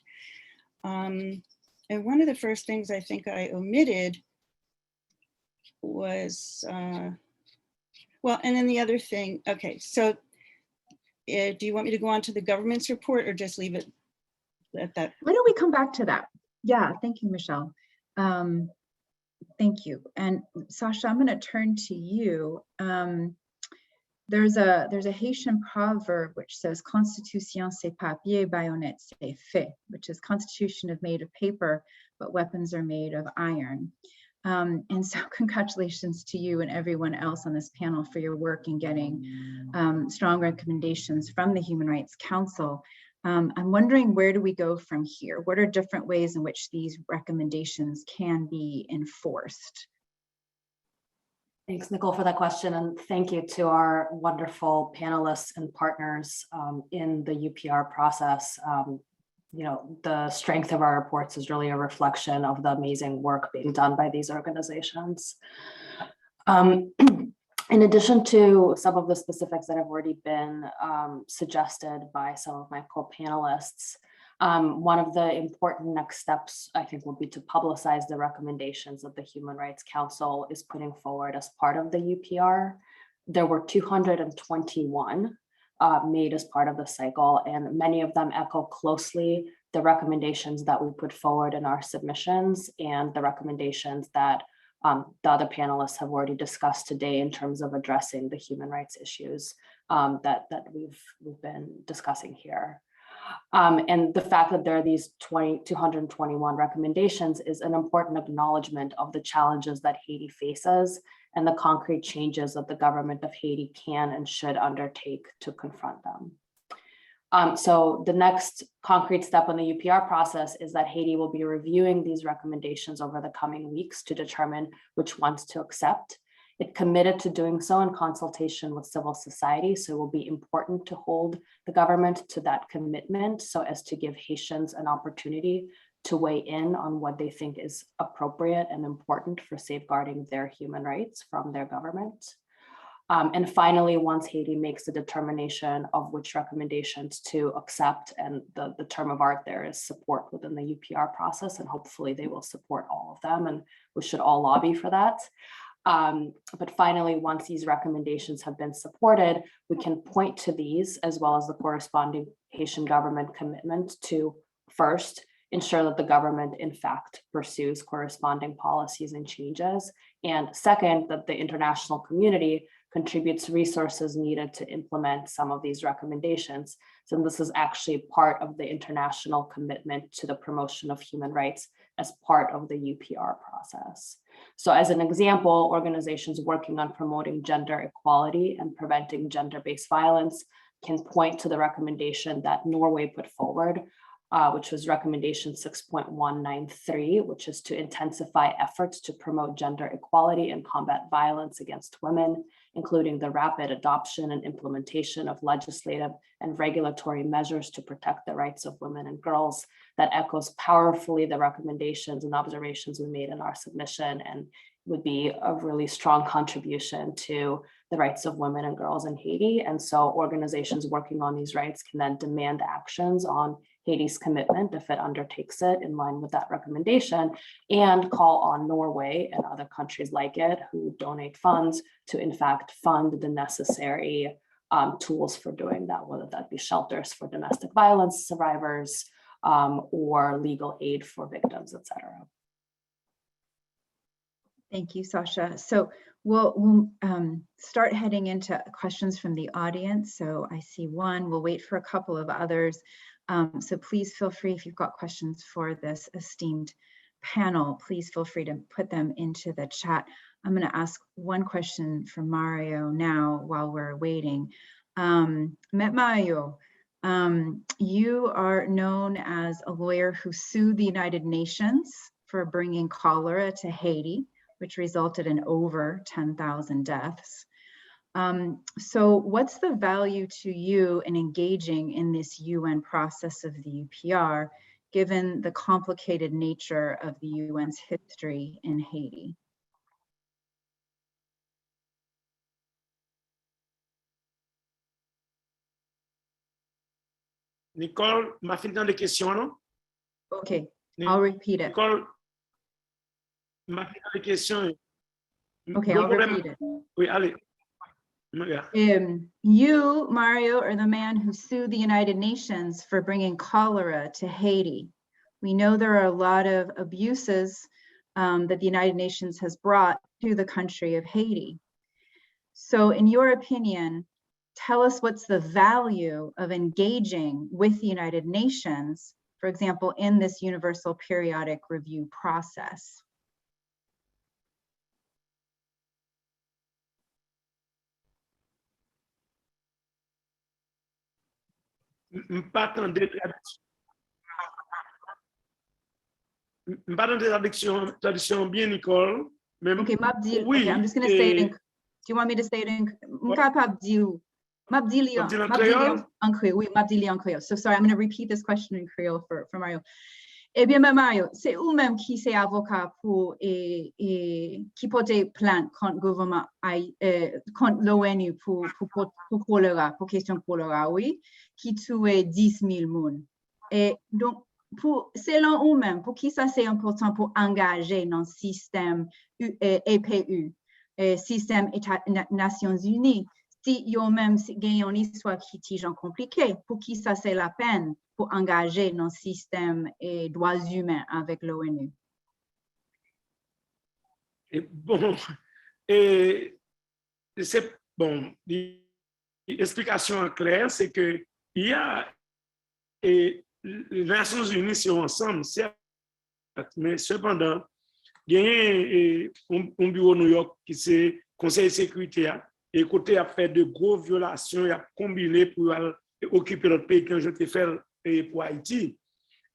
Um, and one of the first things I think I omitted was, uh, well, and then the other thing, okay, so uh, do you want me to go on to the government's report or just leave it at that? Why don't we come back to that? Yeah, thank you, Michelle. Um, thank you. And Sasha, I'm going to turn to you. Um, there's a there's a Haitian proverb which says "Constitution c'est papier, baïonnette c'est feu," which is "Constitution is made of paper, but weapons are made of iron." Um, and so, congratulations to you and everyone else on this panel for your work in getting um, strong recommendations from the Human Rights Council. Um, I'm wondering, where do we go from here? What are different ways in which these recommendations can be enforced? Thanks, Nicole, for that question, and thank you to our wonderful panelists and partners um, in the U P R process. Um, you know, the strength of our reports is really a reflection of the amazing work being done by these organizations. Um, in addition to some of the specifics that have already been um, suggested by some of my co-panelists, um, one of the important next steps, I think, will be to publicize the recommendations that the Human Rights Council is putting forward as part of the U P R. There were two hundred twenty-one uh, made as part of the cycle, and many of them echo closely the recommendations that we put forward in our submissions and the recommendations that um, the other panelists have already discussed today in terms of addressing the human rights issues um, that, that we've, we've been discussing here. Um, and the fact that there are these twenty, two hundred twenty-one recommendations is an important acknowledgement of the challenges that Haiti faces and the concrete changes that the government of Haiti can and should undertake to confront them. Um, so the next concrete step in the U P R process is that Haiti will be reviewing these recommendations over the coming weeks to determine which ones to accept. It committed to doing so in consultation with civil society, so it will be important to hold the government to that commitment so as to give Haitians an opportunity to weigh in on what they think is appropriate and important for safeguarding their human rights from their government. Um, and finally, once Haiti makes a determination of which recommendations to accept, and the, the term of art there is support within the U P R process, and hopefully they will support all of them, and we should all lobby for that. Um, but finally, once these recommendations have been supported, we can point to these as well as the corresponding Haitian government commitment to first, ensure that the government in fact pursues corresponding policies and changes, and second, that the international community contributes resources needed to implement some of these recommendations. So this is actually part of the international commitment to the promotion of human rights as part of the U P R process. So as an example, organizations working on promoting gender equality and preventing gender-based violence can point to the recommendation that Norway put forward, uh, which was recommendation six point one nine three, which is to intensify efforts to promote gender equality and combat violence against women, including the rapid adoption and implementation of legislative and regulatory measures to protect the rights of women and girls. That echoes powerfully the recommendations and observations we made in our submission and would be a really strong contribution to the rights of women and girls in Haiti. And so organizations working on these rights can then demand actions on Haiti's commitment, if it undertakes it in line with that recommendation, and call on Norway and other countries like it who donate funds to, in fact, fund the necessary um, tools for doing that, whether that be shelters for domestic violence survivors um, or legal aid for victims, et cetera. Thank you, Sasha. So we'll, we'll um, start heading into questions from the audience. So I see one. We'll wait for a couple of others. Um, so please feel free, if you've got questions for this esteemed panel, please feel free to put them into the chat. I'm going to ask one question for Mario now while we're waiting. Um, Mèt Mario, um, you are known as a lawyer who sued the United Nations for bringing cholera to Haiti, which resulted in over ten thousand deaths. Um, so what's the value to you in engaging in this U N process of the U P R, given the complicated nature of the U N's history in Haiti? Nicole, m pa fin tande kesyon an, non? Okay, I'll repeat it. Nicole, m pa fin tande kesyon an. Okay, I'll repeat it. Wi, ale. Um, you, Mario, are the man who sued the United Nations for bringing cholera to Haiti. We know there are a lot of abuses um, that the United Nations has brought to the country of Haiti. So, in your opinion, tell us what's the value of engaging with the United Nations, for example, in this universal periodic review process. M pa tande tradiksyon. M pa tande tradiksyon tradiksyon an byen, Nicole. Men okay, m ap di l. Okay, I'm just gonna say it in. Do you want me to say it in? M kapab di w. M ap di li an kreyòl. An kreyòl, wi, m ap di li an kreyòl. So sorry, I'm gonna repeat this question in Creole for, for Mario. Ebyen, men Mario, se ou menm ki se avoka pou e, e, ki pote plent kont gouvènman e, kont l'ONU pou, pou, pou, pou kolera, pou kesyon kolera, wi, ki touye dis mil moun. E donk, pou selon ou menm, poukisa se enpòtan pou angaje nan sistèm E P U, sistèm Nasyonzini, si yo menm gen yon istwa ki ti jan konplike, poukisa se lapèn pou angaje nan sistèm dwa imen avèk l'ONU? Bon, e se, bon, esplikasyon an klè, se ke y a e Nasyonzini se yon ansanm, sèt, men sepandan, genyen e, yon, yon biwo Nouyòk ki se Konsèy Sekirite a, e kote y ap fè de gwo vyolasyon, y ap konbine pou y al okipe lòt peyi, jan yo te fè l e, pou Ayiti.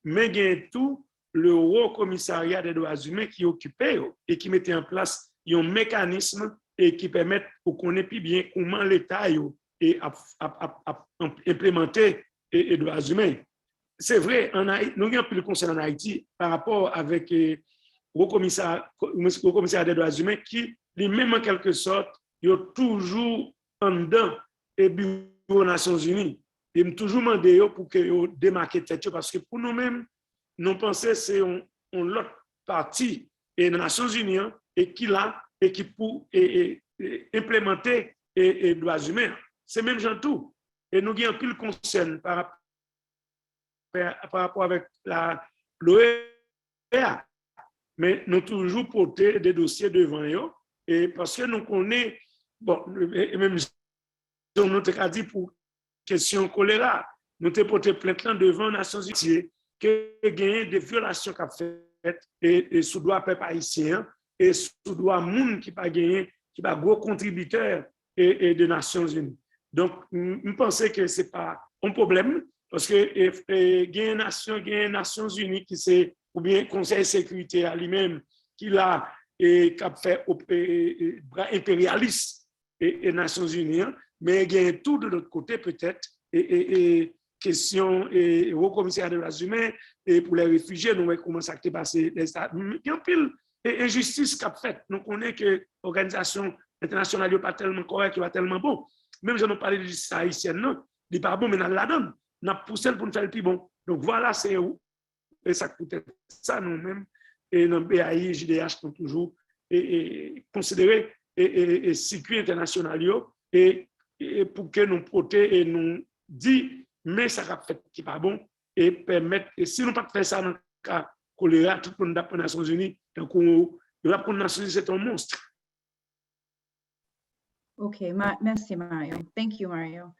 Men genyen tou le Haut Commissariat des Droits Humains ki okipe yo e ki mete an plas yon mekanism e ki pèmèt ou konnen pi byen kouman Leta yo e ap, ap, ap, ap enplemante e, e dwa imen. Se vre, ann Ayi-, nou gen anpil konsèn ann Ayiti pa rapò avèk e, Wo Komisa-, Wo Komisarya dè Dwa Imen ki, li menm, an kèlke sòt, yo toujou anndan e biwo Nasyonzini. E m toujou mande yo pou ke yo demake tèt yo, paske pou nou menm, nou panse se yon, yon lòt pati e nan Nasyonzini an, e ki la, e ki pou e, e, e, enplemante e, e dwa imen. Se menm jan tou. E nou gen anpil konsèn pa rap-, pa rapò avèk la, l'OEA. Men nou toujou pote de dosye devan yo, e paske nou konnen, bon, e, e menm jan nou te ka di pou kesyon kolera, nou te pote plent lan devan Nasyonzini ke genyen de vyolasyon k ap fèt e, e sou dwa pèp ayisyen an, e sou dwa moun ki pa genyen, ki pa gwo kontribitè e, e de Nasyonzini. Donk, m, m panse ke se pa yon pwoblèm, paske e, e, genyen nasyon, genyen Nasyonzini ki se, oubyen Konsèy Sekirite a li menm, ki la e k ap fè op-, e, e, e, bra enperyalis e, e Nasyonzini an, men genyen tou de lòt kote, petèt, e, e, e kesyon e, e Wo Komisarya dè Dwa Imen e pou lè refijye, nou wè kouman sa k te pase lè sa. M, gen anpil e, enjistis k ap fèt. Nou konnen ke òganizasyon entènasyonal yo pa tèlman kòrèk, yo pa tèlman bon. Menm jan nou pale de jistis ayisyèn nan, li pa bon, men n al ladan l. N ap pouse l pou n fè l pi bon. Donk, vwala, se e sa k poutèt sa, nou menm, e nan B A I, J D H, nou toujou e, e, konsidere e, e, e sikui entènasyonal yo e, e pou ke nou pote e nou di, men sa k ap fèt ki pa bon, e pèmèt, e si nou pa t fè sa nan ka kolera, tout moun t ap pran Nasyonzini, tankou yo t ap konn Nasyonzini se te yon mons. Okay, Ma-, merci, Mario. Thank you, Mario.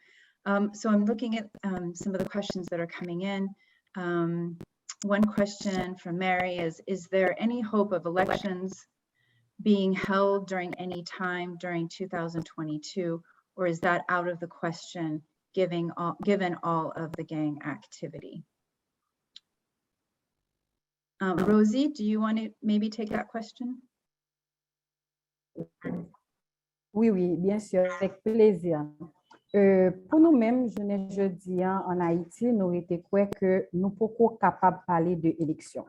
Um, so I'm looking at um, some of the questions that are coming in. Um, one question from Mary is, is there any hope of elections being held during any time during two thousand twenty-two, or is that out of the question given all, given all of the gang activity? Um, Rosie, do you want to maybe take that question? Wi, wi, byen si, avèk plezi. E, pou nou menm, jounen jodi a, ann Ayiti, nou rete kwè ke nou poko kapab pale de eleksyon.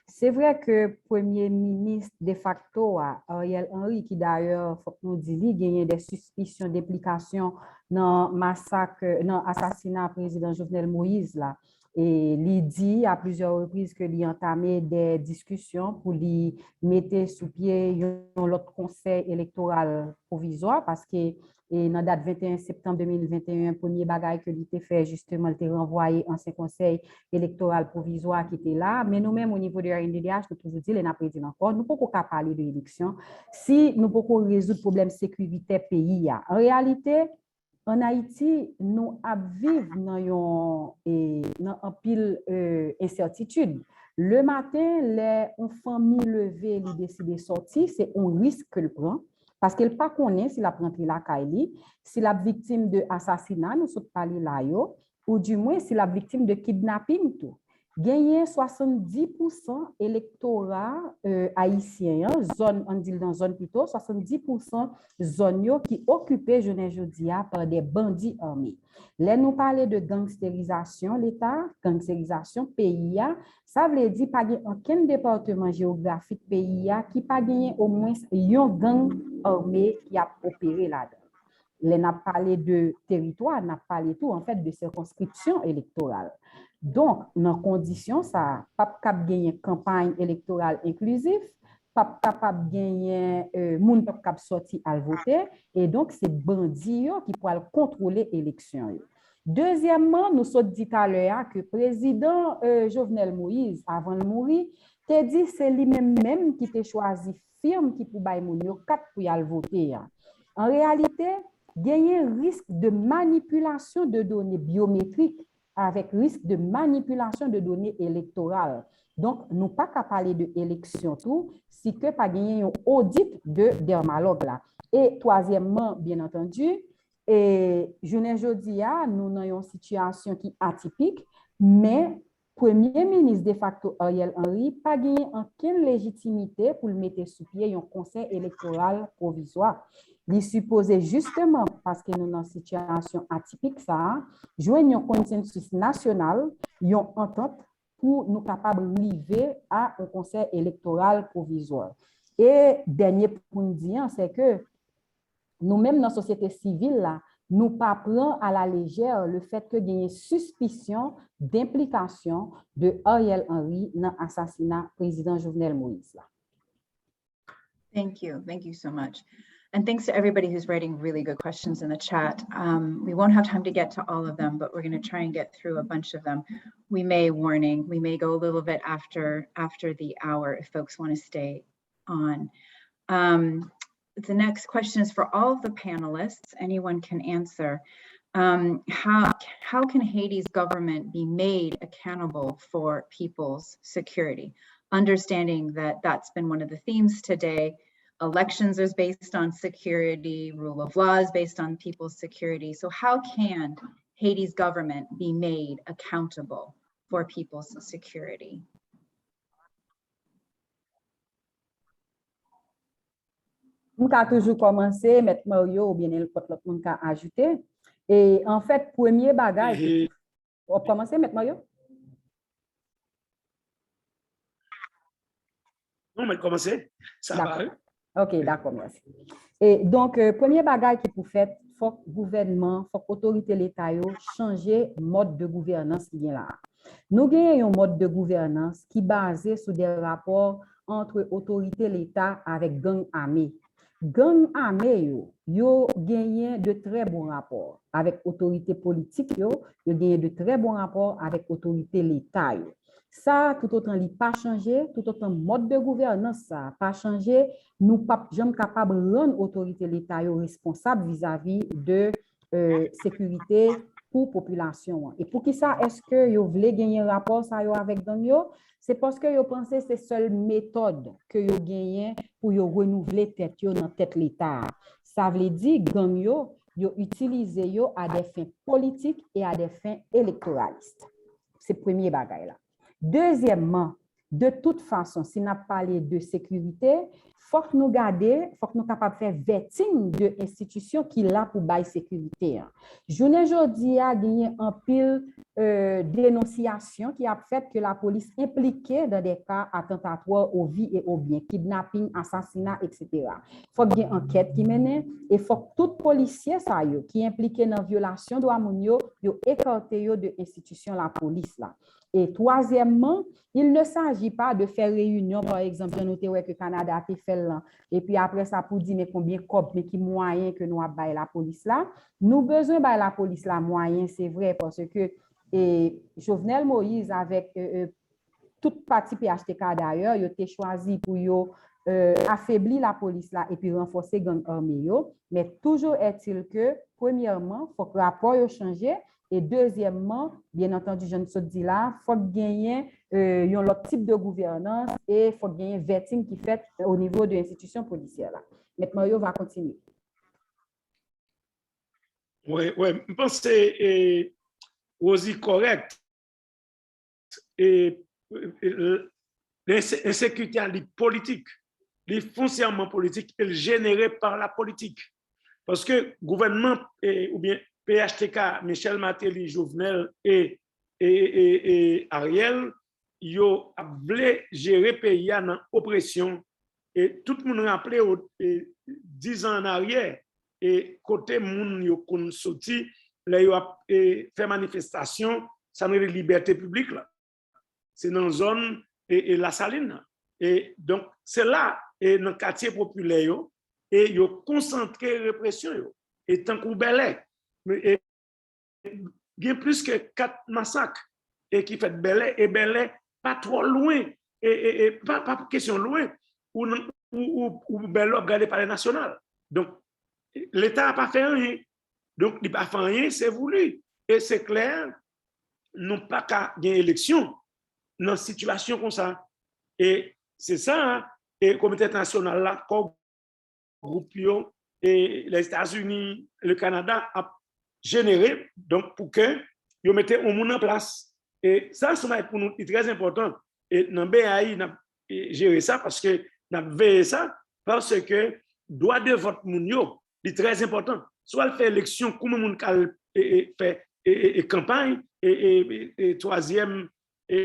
Se vre ke premye minis defakto a, Ariel Henry, ki dayè, fòk nou di li, genyen de sispisyon denplikasyon nan masak, nan asasina prezidan Jovenel Moïse la. E li di a plizyè repriz ke li antame de diskisyon pou li mete sou pye yon lòt konsèy elektoral pwovizwa, paske e nan dat venteyen septanm de mil venteyen, premye bagay ke li te fè, jisteman, li te ranvwaye ansyen konsèy elektoral pwovizwa ki te la. Men nou menm, o nivo de R N D D H, nou toujou di l e n ap redi l ankò, nou poko ka pale de eleksyon si nou poko rezoud pwoblèm sekiritè peyi a. An reyalite, ann Ayiti, nou ap viv nan yon, e, nan anpil, e, ensètitid. Le maten, lè yon fanmi leve, li deside sòti, se yon risk ke l pran, paske l pa konnen si l ap rantre lakay li, si l ap viktim de asasina nou sot pale la yo, oudimwen si l ap viktim de kidnaping tou. Genyen swasanndis pousan elektora, e, ayisyen an, zòn, ann di l nan zòn pito, swasanndis pousan zòn yo ki okipe jounen jodi a pa de bandi ame. Lè nou pale de gangsterizasyon Leta, gangsterizasyon peyi a, sa vle di pa gen okenn depatman jewografik peyi a ki pa genyen omwens yon gang ame ki ap opere ladan l. Lè n ap pale de teritwa, n ap pale tou, anfèt, de sikonskripsyon elektoral. Donk, nan kondisyon sa a, p ap kab genyen kanpay elektoral enklizif, p ap kapab genyen, e, moun p ap kab sòti al vote, e donk se bandi yo ki pral kontwole eleksyon yo. Dezyèmman, nou sot di talè a ke prezidan, e, Jovenel Moïse, avan l mouri, te di se li menm menm ki te chwazi fim ki pou bay moun yo kat pou y al vote a. An reyalite, genyen risk de manipilasyon de done byometrik avèk risk de manipilasyon de done elektoral. Donk, nou pa ka pale de eleksyon tou si ke pa genyen yon odit de dèmalòg la. E twazyèmman, byen antandi, e jounen jodi a, nou nan yon sitiyasyon ki atipik, men premye minis defakto Ariel Henry pa genyen okenn lejitimite pou l mete sou pye yon konsèy elektoral pwovizwa. Li sipoze jisteman, paske nou nan sitiyasyon atipik sa a, jwenn yon konsansis nasyonal, yon antant pou nou kapab rive a yon konsèy elektoral pwovizwa. E dènye pou n di an, se ke nou menm nan sosyete sivil la, nou pa pran a la lejè le fèt ke genyen sispisyon denplikasyon de Ariel Henry nan asasina prezidan Jovenel Moïse la. Thank you. Thank you so much. And thanks to everybody who's writing really good questions in the chat. Um, we won't have time to get to all of them, but we're going to try and get through a bunch of them. We may, warning, we may go a little bit after after the hour if folks want to stay on. Um, the next question is for all of the panelists. Anyone can answer. Um, how, how can Haiti's government be made accountable for people's security? Understanding that that's been one of the themes today. Elections is based on security, rule of law is based on people's security. So how can Haiti's government be made accountable for people's security? M ka toujou kòmanse, Mèt Mario oubyen nenpòt lòt moun ka ajoute. E anfèt, premye bagay, w ap kòmanse, Mèt Mario? Non, mèt kòmanse. Sa va, wi. Ok, dakò, mèsi. E donk, premye bagay ki pou fèt, fòk gouvènman, fòk otorite Leta yo chanje mòd de gouvènans ki gen la a. Nou genyen yon mòd de gouvènans ki baze sou de rapò ant otorite Leta avèk gang ame. Gang ame yo, yo genyen de trè bon rapò avèk otorite politik yo, yo genyen de trè bon rapò avèk otorite Leta yo. Sa, toutotan li pa chanje, toutotan mòd de gouvènans sa a pa chanje, nou p ap janm kapab rann otorite Leta yo responsab vizavi de sekirite pou popilasyon an. E poukisa èske yo vle genyen rapò sa yo avèk gang yo? Se paske yo panse se sèl metòd ke yo genyen pou yo renouvle tèt yo nan tèt Leta a. Sa vle di gang yo, yo itilize yo a de fen politik e a de fen elektoralis. Se premye bagay la. Dezyèmman, de tout fason, si n ap pale de sekirite, fòk nou gade, fòk nou kapab fè vetting de enstitisyon ki la pou bay sekirite an. Jounen jodi a, genyen anpil euh, denonsyasyon ki ap fèt ke lapolis enplike dans des cas attentatoires aux vies et aux biens, kidnaping, asasina, et cetera. Fòk gen ankèt ki mennen e fòk tout polisye sa yo ki enplike nan vyolasyon dwa moun yo, yo ekate yo de enstitisyon lapolis la. E twazyèmman, il ne s'agit pas de fè reyinyon, pa egzanp, jan nou te wè ke Kanada te fè l lan, epi apre sa pou di, men konbyen kòb, men ki mwayen ke nou ap bay lapolis la. Nou bezwen bay lapolis la mwayen, se vre, paske e Jovenel Moïse avèk e, e, tout pati P H T K dayè, yo te chwazi pou yo e, afebli lapolis la epi ranfòse gang ame yo. Men toujou ètil ke, premyèman, fòk rapò yo chanje, e dezyèmman, byen antandi, jan n sot di la, fòk genyen e, yon lòt tip de gouvènans e fòk genyen vetting ki fèt o nivo de enstitisyon polisyè la. Mèt Mario va kontinye. Wi, wi, m panse e, Rosie kòrèk. E, e, e, ensekirite a li politik. Li fonsyèman politik e l jenere pa lapolitik. Paske gouvènman e, oubyen P H T K, Michel Martelly, Jovenel e, e, e, e Ariel, yo ap vle jere peyi a nan opresyon. E tout moun raple w, e, diz an an aryè, e kote moun yo konn soti lè yo ap e, fè manifestasyon, sa n rele libète piblik la. Se nan zòn e, e Lasalin nan. E donk, se la, e nan katye popilè yo, e yo konsantre represyon yo. E tankou Bèlè, e, gen plis ke kat masak e ki fèt Bèlè, e Bèlè pa twò lwen, e, e, e pa, pa kesyon lwen, ou, nan- ou, ou, ou Bèlè w ap gade Palè Nasyonal. Donk, Leta a pa fè anyen. Donk, li pa fè anyen, se voulu. E se klè, nou pa ka gen eleksyon nan sitiyasyon konsa. E se sa, e Komite Entènasyonal la, kò gwoup yo, e Lèzetazini, le Kanada ap jenere, donk pou ke yo mete yon moun an plas. E sa se yon bagay pou nou ki trè enpòtan. E nan B A I, n ap e, jere sa, paske n ap veye sa, paske dwa de vòt moun yo, li trè enpòtan. Si w al fè eleksyon, kòman moun ka al e, e, fè e, e, e, kanpay, e, e, e, e, twazyèm e,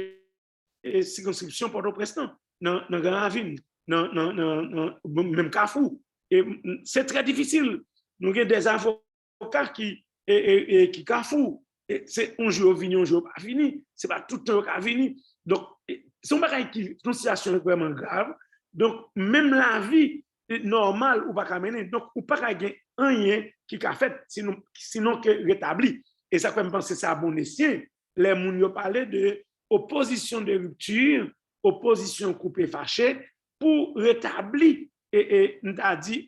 e, sikonskripsyon Pòtoprens nan, nan, nan Gran Ravin, nan, nan, nan, nan, menm Kafou. E, m- se trè difisil. Nou gen dè avoka ki, e, e, e, ki Kafou. E, se yon jou yo vini, yon jou yo pa vini. Se pa tout tan yo ka vini. Donk, e, se yon bagay ki, se yon sitiyasyon vrèman grav. Donk, menm lavi e, nòmal ou pa ka mennen. Donk, ou pa ka gen anyen ki ka fèt sinon, sinon ke retabli. E sa k fè m panse se a bon esyen lè moun yo pale de opposition de rupture, opposition coupée fâchée, pou retabli, e, e, m ta di,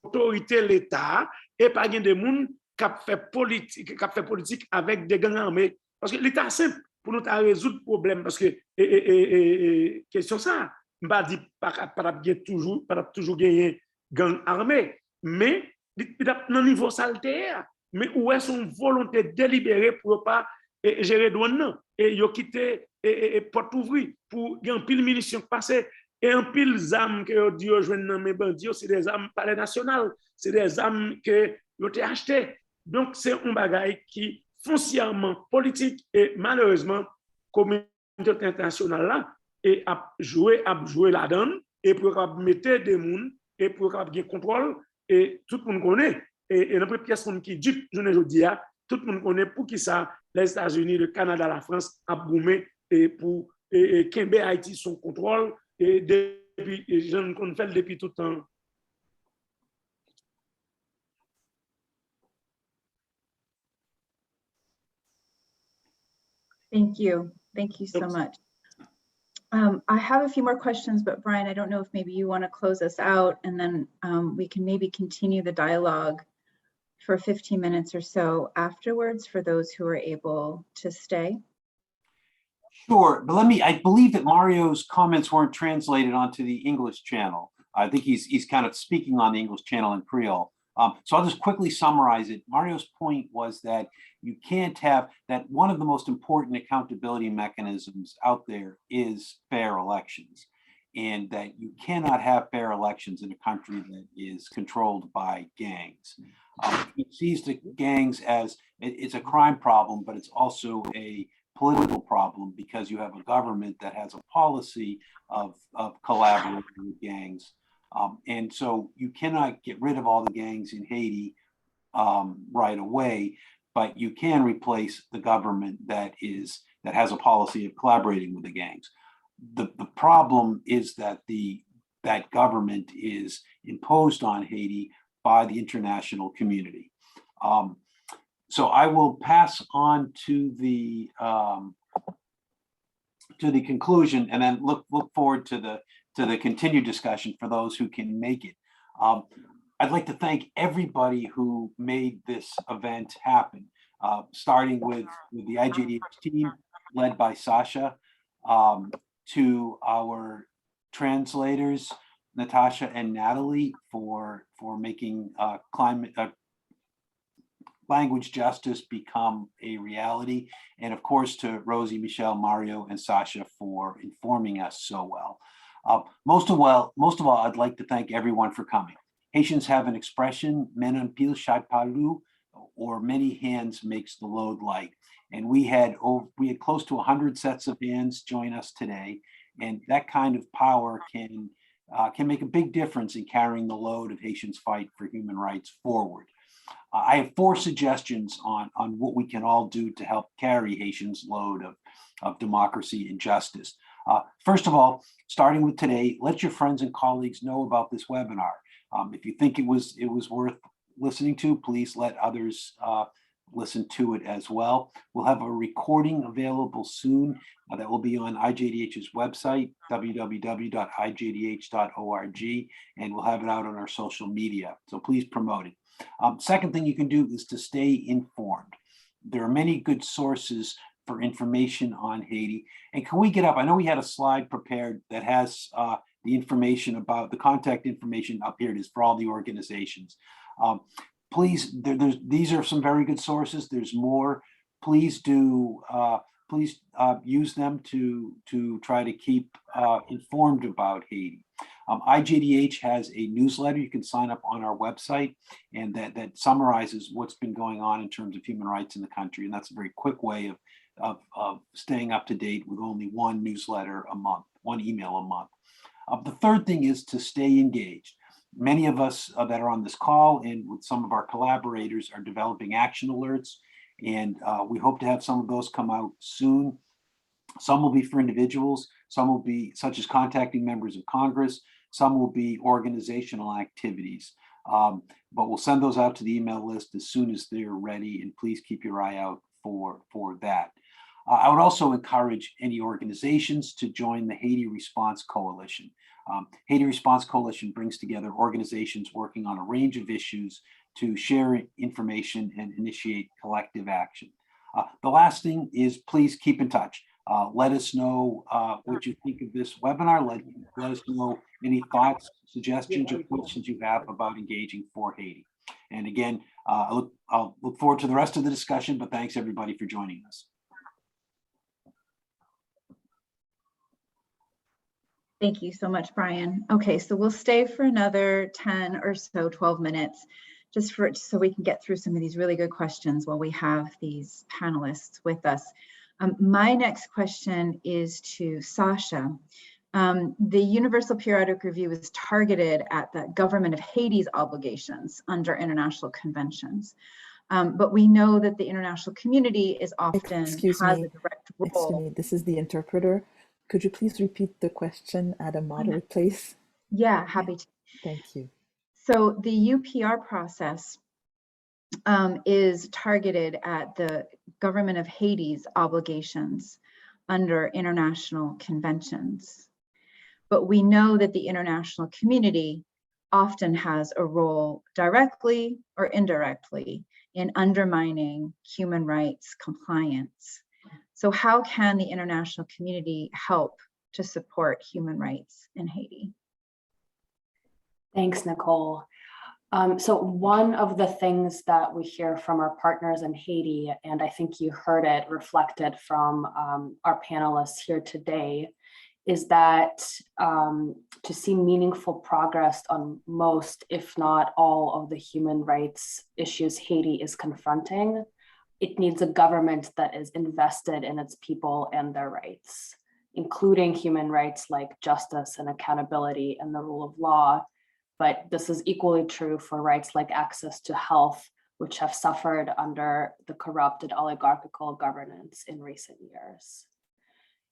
otorite Leta a, e pa gen de moun k ap fè politik, k ap fè politik avèk de gang ame. Paske li ta senp pou nou ta rezoud pwoblèm, paske e, e, e, e, e, kesyon sa, m pa di pa, ka- pa t ap gen toujou, pa t ap toujou genyen gang ame, men li, li t ap nan nivo sa l te ye a. Men ou wè se yon volonte delibere pou yo pa e, jere dwòn nan. E yo kite e, e, e, pòt ouvri pou gen anpil minisyon k pase. E anpil zam ke yo di yo jwenn nan men bandi yo, se de zam Palè Nasyonal, se de zam ke yo te achte. Donk, se yon bagay ki fonsyèman politik e malerezman, kominote entènasyonal la e ap jwe, ap jwe ladan l, e pou yo kapab mete de moun, e pou yo kapab gen kontwòl, e tout moun konnen, e, e nan pyès moun ki dip jounen jodi a, tout moun konnen poukisa Lèzetazini, le Kanada, Lafrans ap goumen e pou e, e, kenbe Ayiti sou kontwòl, e depi, e jan n konn fè l depi tout tan. Thank you. Thank you so much. Um, I have a few more questions, but Brian, I don't know if maybe you want to close us out and then um, we can maybe continue the dialogue for fifteen minutes or so afterwards for those who are able to stay. Sure, but let me, I believe that Mario's comments weren't translated onto the English channel. I think he's, he's kind of speaking on the English channel in Creole. Um, so I'll just quickly summarize it. Mario's point was that you can't have, that one of the most important accountability mechanisms out there is fair elections. and that you cannot have fair elections in a country that is controlled by gangs. Um, he sees the gangs as it, it's a crime problem, but it's also a political problem because you have a government that has a policy of, of collaborating with gangs. Um, and so you cannot get rid of all the gangs in Haiti um, right away, but you can replace the government that is that has a policy of collaborating with the gangs. The, the problem is that the that government is imposed on Haiti by the international community. Um, so I will pass on to the um, to the conclusion and then look look forward to the to the continued discussion for those who can make it. Um, I'd like to thank everybody who made this event happen, uh, starting with, with the I G D H team led by Sasha, um, to our translators, Natasha and Natalie, for for making uh, climate uh, language justice become a reality. And of course, to Rosie, Michelle, Mario, and Sasha for informing us so well. Uh, most of all, most of all, I'd like to thank everyone for coming. Haitians have an expression, "Men anpil chay pa lou," or "Many hands makes the load light." And we had over, we had close to a hundred sets of hands join us today, and that kind of power can uh, can make a big difference in carrying the load of Haitians' fight for human rights forward. Uh, I have four suggestions on, on what we can all do to help carry Haitians' load of, of democracy and justice. Uh, first of all, starting with today, let your friends and colleagues know about this webinar. Um, if you think it was, it was worth listening to, please let others uh, listen to it as well. We'll have a recording available soon uh, that will be on I G D H's website, w w w dot i g d h dot org, and we'll have it out on our social media. So please promote it. Um, second thing you can do is to stay informed. There are many good sources for information on Haiti. And can we get up? I know we had a slide prepared that has uh, the information about the contact information up here. It is for all the organizations. Um, please, there, there's, these are some very good sources. There's more. Please do, uh, please uh, use them to, to try to keep uh, informed about Haiti. Um, I G D H has a newsletter you can sign up on our website, and that, that summarizes what's been going on in terms of human rights in the country. And that's a very quick way of, of, of staying up to date with only one newsletter a month, one email a month. Uh, the third thing is to stay engaged. Many of us uh, that are on this call and with some of our collaborators are developing action alerts, and uh, we hope to have some of those come out soon. Some will be for individuals, some will be such as contacting members of Congress, some will be organizational activities. Um, but we'll send those out to the email list as soon as they're ready, and please keep your eye out for, for that. Uh, I would also encourage any organizations to join the Haiti Response Coalition. Um, Haiti Response Coalition brings together organizations working on a range of issues to share information and initiate collective action. Uh, the last thing is please keep in touch. Uh, let us know uh, what you think of this webinar. Let, let us know any thoughts, suggestions, or questions you have about engaging for Haiti. And again, uh, I look, I'll look forward to the rest of the discussion, but thanks everybody for joining us. Thank you so much, Brian. Okay, so we'll stay for another ten or so, twelve minutes, just for so we can get through some of these really good questions while we have these panelists with us. Um, my next question is to Sasha. Um, the Universal Periodic Review is targeted at the government of Haiti's obligations under international conventions. Um, but we know that the international community is often Excuse has me. a direct Excuse role. me, this is the interpreter. Could you please repeat the question at a moderate pace? Yeah, happy to. Thank you. So the U P R process um, is targeted at the government of Haiti's obligations under international conventions. But we know that the international community often has a role directly or indirectly in undermining human rights compliance. So, how can the international community help to support human rights in Haiti? Thanks, Nicole. Um, so one of the things that we hear from our partners in Haiti, and I think you heard it reflected from um, our panelists here today, is that um, to see meaningful progress on most, if not all, of the human rights issues Haiti is confronting, it needs a government that is invested in its people and their rights, including human rights like justice and accountability and the rule of law. But this is equally true for rights like access to health, which have suffered under the corrupted oligarchical governance in recent years.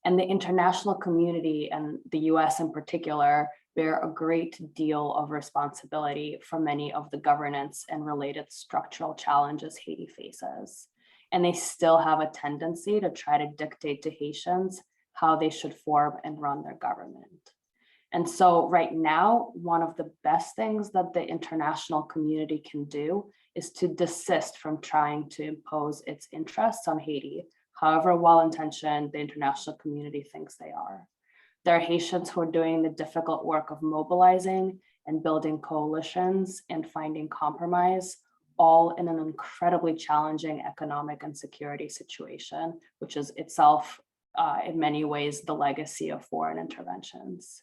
And the international community, and the U S in particular, bear a great deal of responsibility for many of the governance and related structural challenges Haiti faces. And they still have a tendency to try to dictate to Haitians how they should form and run their government. And so, right now, one of the best things that the international community can do is to desist from trying to impose its interests on Haiti, however well intentioned the international community thinks they are. There are Haitians who are doing the difficult work of mobilizing and building coalitions and finding compromise, all in an incredibly challenging economic and security situation, which is itself, uh, in many ways, the legacy of foreign interventions.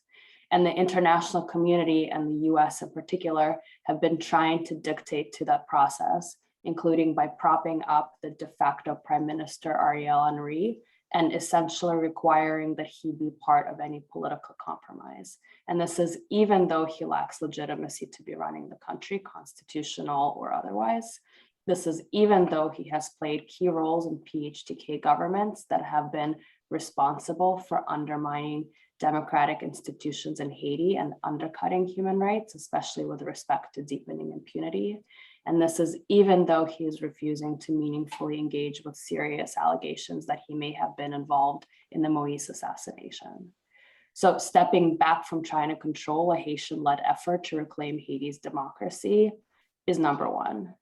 And the international community, and the U S in particular, have been trying to dictate to that process, including by propping up the de facto Prime Minister Ariel Henry and essentially requiring that he be part of any political compromise. And this is even though he lacks legitimacy to be running the country, constitutional or otherwise. This is even though he has played key roles in P H T K governments that have been responsible for undermining democratic institutions in Haiti and undercutting human rights, especially with respect to deepening impunity. And this is even though he is refusing to meaningfully engage with serious allegations that he may have been involved in the Moise assassination. So, stepping back from trying to control a Haitian led effort to reclaim Haiti's democracy is number one.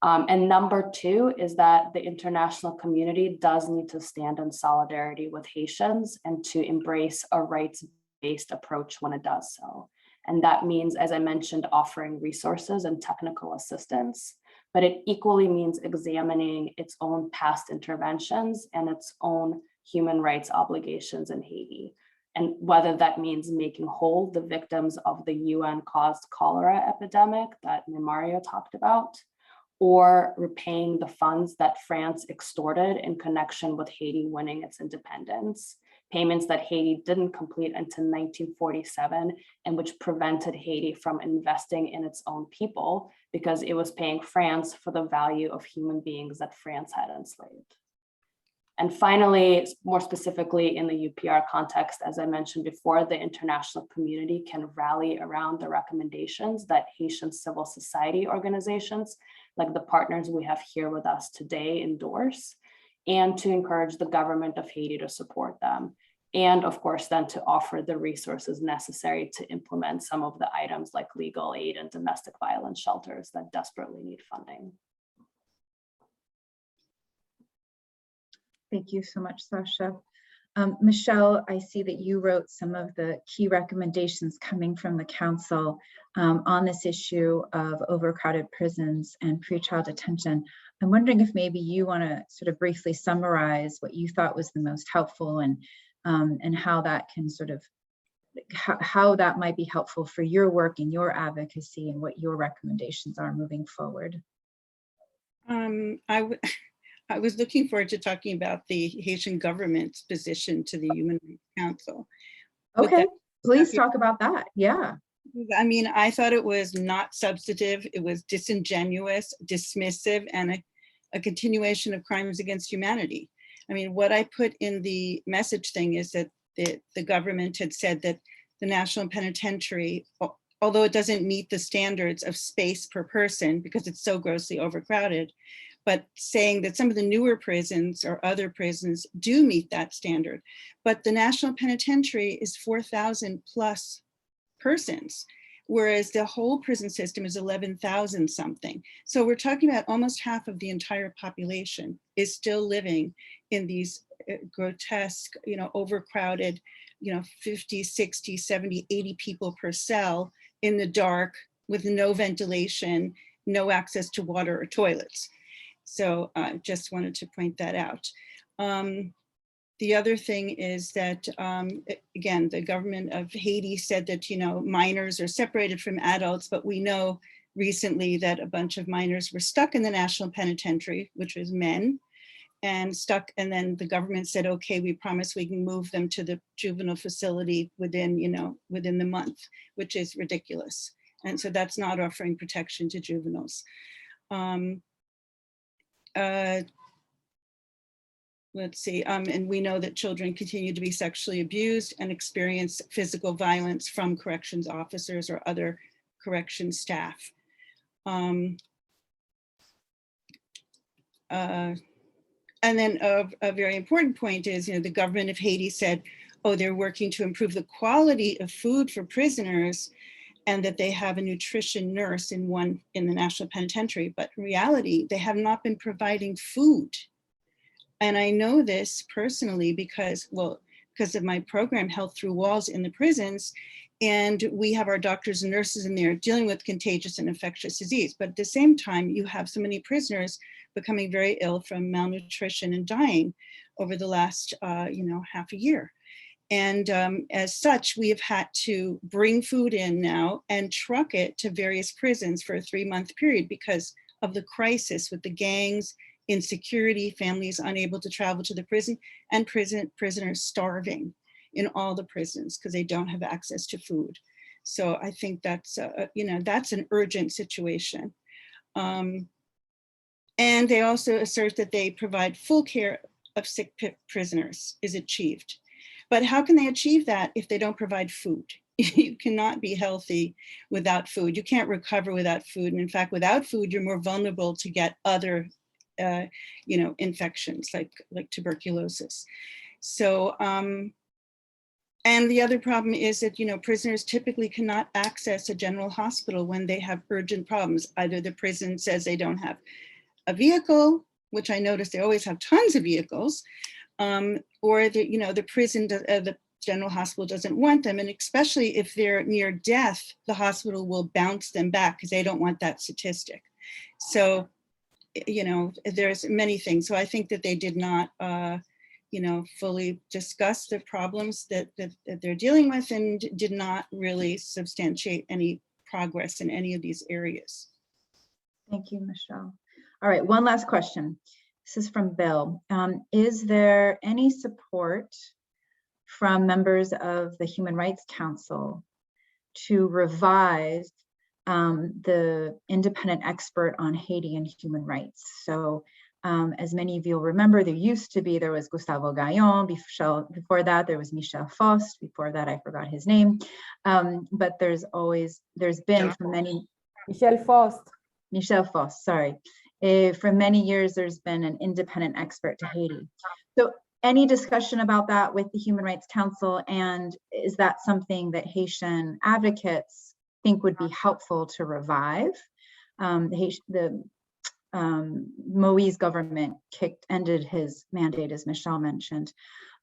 Um, and number two is that the international community does need to stand in solidarity with Haitians and to embrace a rights based approach when it does so. And that means, as I mentioned, offering resources and technical assistance, but it equally means examining its own past interventions and its own human rights obligations in Haiti. And whether that means making whole the victims of the U N caused cholera epidemic that Mario talked about, or repaying the funds that France extorted in connection with Haiti winning its independence, payments that Haiti didn't complete until nineteen forty-seven and which prevented Haiti from investing in its own people because it was paying France for the value of human beings that France had enslaved. And finally, more specifically in the U P R context, as I mentioned before, the international community can rally around the recommendations that Haitian civil society organizations, like the partners we have here with us today, endorse, and to encourage the government of Haiti to support them. And of course, then to offer the resources necessary to implement some of the items like legal aid and domestic violence shelters that desperately need funding. Thank you so much, Sasha. Um, Michelle, I see that you wrote some of the key recommendations coming from the council um, on this issue of overcrowded prisons and pretrial detention. I'm wondering if maybe you want to sort of briefly summarize what you thought was the most helpful and um, and how that can sort of how, how that might be helpful for your work and your advocacy and what your recommendations are moving forward. Um, I, w- I was looking forward to talking about the Haitian government's position to the Human Rights Council. But Okay, that- please talk about that. Yeah. I mean, I thought it was not substantive. It was disingenuous, dismissive, and a, a continuation of crimes against humanity. I mean, what I put in the message thing is that the, the government had said that the National Penitentiary, al- although it doesn't meet the standards of space per person because it's so grossly overcrowded, but saying that some of the newer prisons or other prisons do meet that standard. But the National Penitentiary is four thousand plus persons, whereas the whole prison system is eleven thousand something. So we're talking about almost half of the entire population is still living in these uh, grotesque, you know, overcrowded, you know, fifty, sixty, seventy, eighty people per cell in the dark with no ventilation, no access to water or toilets. So I uh, just wanted to point that out. Um, the other thing is that, um, a- again, the government of Haiti said that, you know, minors are separated from adults, but we know recently that a bunch of minors were stuck in the National Penitentiary, which was men, and stuck. And then the government said, okay, we promise we can move them to the juvenile facility within, you know, within the month, which is ridiculous. And so that's not offering protection to juveniles. Um, uh, let's see, um, and we know that children continue to be sexually abused and experience physical violence from corrections officers or other correction staff. Um, uh, and then a, a very important point is, you know, the government of Haiti said, oh, they're working to improve the quality of food for prisoners and that they have a nutrition nurse in one in the National Penitentiary. But in reality, they have not been providing food. And I know this personally because, well, because of my program, Health Through Walls, in the prisons. And we have our doctors and nurses in there dealing with contagious and infectious disease. But at the same time, you have so many prisoners becoming very ill from malnutrition and dying over the last, uh, you know, half a year. And um, as such, we have had to bring food in now and truck it to various prisons for a three month period because of the crisis with the gangs, insecurity, families unable to travel to the prison, and prison prisoners starving in all the prisons because they don't have access to food. So I think that's, uh, you know, that's an urgent situation. Um, and they also assert that they provide full care of sick p- prisoners is achieved. But how can they achieve that if they don't provide food? You cannot be healthy without food. You can't recover without food. And in fact, without food, you're more vulnerable to get other, uh, you know, infections like like tuberculosis. So, um, and the other problem is that, you know, prisoners typically cannot access a general hospital when they have urgent problems. Either the prison says they don't have a vehicle, which I notice they always have tons of vehicles, um, or the, you know, the prison, does, uh, the general hospital doesn't want them, and especially if they're near death, the hospital will bounce them back because they don't want that statistic. So, you know, there's many things. So I think that they did not, uh, you know, fully discuss the problems that, that, that they're dealing with, and did not really substantiate any progress in any of these areas. Thank you, Michelle. All right, one last question. This is from Bill. Um, is there any support from members of the Human Rights Council to revise, um, the independent expert on Haiti and human rights? So, um, as many of you will remember, there used to be, there was Gustavo Gayon. Before, before that, there was Michel Faust. Before that, I forgot his name. Um, but there's always, there's been for many Michel Faust. Michel Faust, sorry. Eh, for many years, there's been an independent expert to Haiti. So, any discussion about that with the Human Rights Council, and is that something that Haitian advocates think would be helpful to revive? Um, the, Haiti- the um, Moise government kicked ended his mandate, as Michelle mentioned.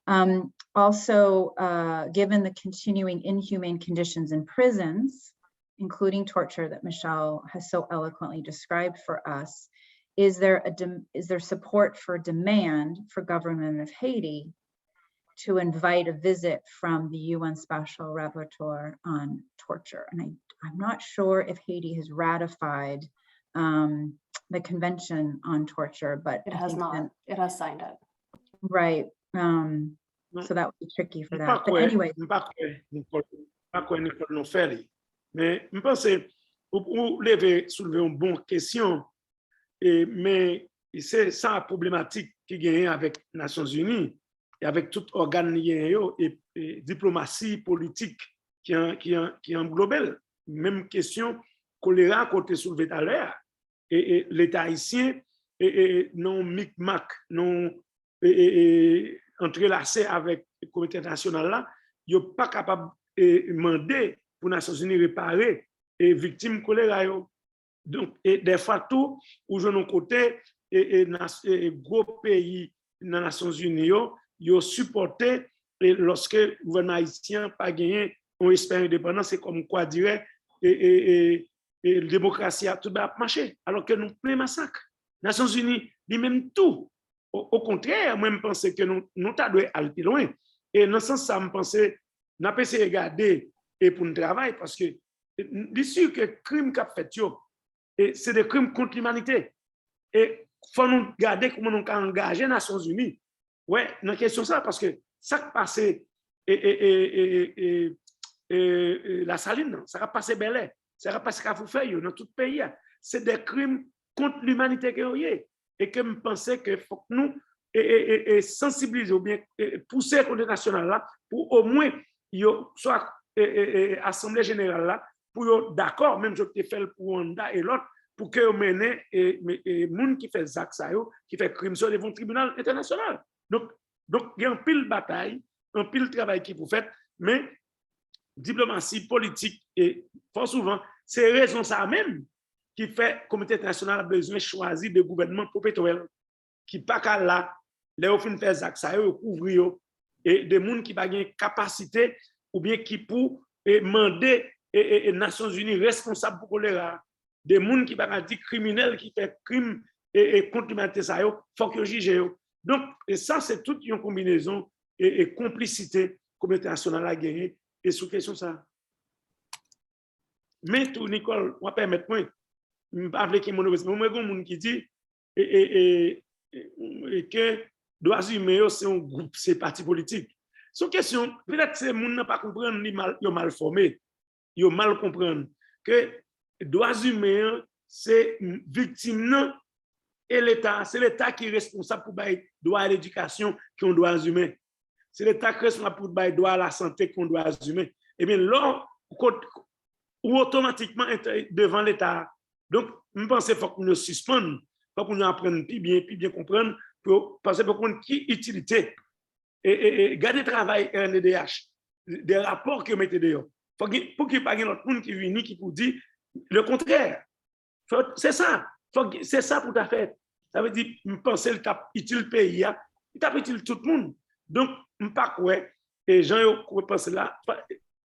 Um, also, uh, given the continuing inhumane conditions in prisons, including torture that Michelle has so eloquently described for us, is there a dem- is there support for demand for government of Haiti to invite a visit from the U N Special Rapporteur on Torture? And I, I'm not sure if Haiti has ratified, um, the Convention on Torture, but It I has think not. that- It has signed it. Right. Um, Non. So that would be tricky for M pa that. But kwè, anyway, m pa kwè Nicole, m pa kwè Nicole nou fè li. Men m panse ou, ou leve, souleve yon bon kesyon. E, men se sa pwoblematik ki genyen avèk Nasyonzini e avèk tout ògàn li genyen yo e, e diplomasi politik ki an, ki an, ki anglobe l. Menm kesyon kolera ke w te souleve talè a. E, e Leta ayisyen e, e, e, nan yon mikmak, nan yon e, e, e, antrelase avèk kominote entènasyonal la, yo pa kapab e, mande pou Nasyonzini repare e, viktim kolera yo. Donk, e, dèfwa tou, ou jwenn yon kote e, e, nas- e, e, gwo peyi nan Nasyonzini yo, yo sipòte e, lòske gouvènman ayisyen an pa genyen yon espè endepandans, se kòm kwa dirè e, e, e, e demokrasi a tout bagay ap mache, alòske nou plen masak. Nasyonzini li menm tou o, okontrè, mwen, m panse ke nou, nou ta dwe al pi lwen. E nan sans sa, m panse n ap eseye gade e pou n travay, paske li si ke krim k ap fèt yo, e se de krim kont limanite. E fò nou gade kòman nou ka angaje Nasyonzini, wè, nan kesyon sa, paske sa k pase e, e, e, e, e, e, e, Lasalin nan, sa k ap pase Bèlè, sa k ap pase Kafou Fèy yo, nan tout peyi a, se de krim kont limanite ke yo ye. E ke m panse ke fòk nou e, e, e, e, sansibilize oubyen e, e, pouse kominote entènasyonal la pou omwen yo, swa e, e, e, Asanble Jeneral la, pou yo dakò, menm jan yo te fè l pou Rwanda e lòt, pou ke yo mennen e, me- e, moun ki fè zak sa yo, ki fè krim sa yo devan yon tribinal entènasyonal. Donk, donk gen anpil batay, anpil travay ki pou fèt, men diplomasi politik, e fò souvan, se rezon sa a menm ki fè kominote entènasyonal la bezwen chwazi de gouvènman popetwèl ki pa ka la, lè yo fin fè zak sa yo, yo kouvri yo, e de moun ki pa gen kapasite oubyen ki pou e, mande e, e, e, Nasyonzini responsab pou kolera, de moun ki pa ka di kriminèl ki fè krim e, e, kont limanite sa yo, fòk yo jije yo. Donk, e sa se tout yon konbinezon e, e konplisite kominote entènasyonal la genyen e sou kesyon sa. Men tou, Nicole, w ap pèmèt mwen, m pa vle ke moun yo, men mwen gen moun ki di e, e, e, e, e ke dwa imen yo se yon gwoup, se pati politik. Se yon kesyon, petèt se moun nan pa konprann, li mal, yo mal fòme, yo mal konprann ke dwa imen an se viktim nan e Leta, se Leta ki responsab pou bay dwa a ledikasyon ki yon dwa imen. Se Leta ki responsab pou bay dwa a lasante ki yon dwa imen. Ebyen, lè w kot, ou otomatikman ent- devan Leta. Donk, m panse fòk moun yo sispann, fòk moun yo aprann pi byen, pi byen konprann, pou yo, paske pou konn ki itilite. E, e, e, gade travay R N D D H, de rapò ke yo mete deyò. Fòk gen, pou ki pa gen lòt moun ki vini ki pou di le kontrè. Fòk, se sa. Fòk, se sa pou ta fè. Sa vle di, m panse l t ap itil peyi a, li t ap itil tout moun. Donk, m pa kwè, e jan yo kwè panse la, pa-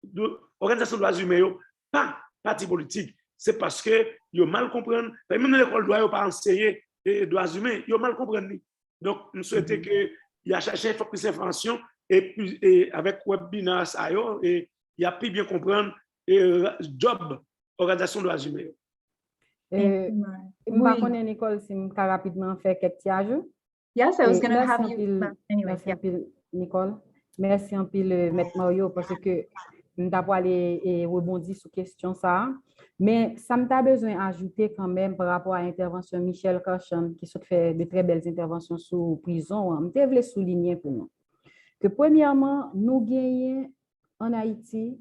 do- òganizasyon dwa imen yo pa pati politik. Se paske yo mal konprann. Menm nan lekòl dwa, yo pa anseye e, dwa imen. Yo mal konprann li. Donk, m swete ke y a chache fè plis enfòmasyon e, e avèk webinè sa yo, e y a pi byen konprann e, djòb òganizasyon dwa imen yo. E, m pa konnen, Nicole, si m ka rapidman fè kèk ti ajout. Yes, I was going to have you. Anyway, Mèsi anpil, Nicole. Mèsi anpil, euh, Mèt Mario, paske m ta pwale e rebondi sou kesyon sa a. Men sa m ta bezwen ajoute kanmenm pa rapò a entèvansyon Michel Cauchon, ki sot fè de trè bèl entèvansyon sou prizon an, m te vle soulinye pou nou ke premyèman, nou genyen ann Ayiti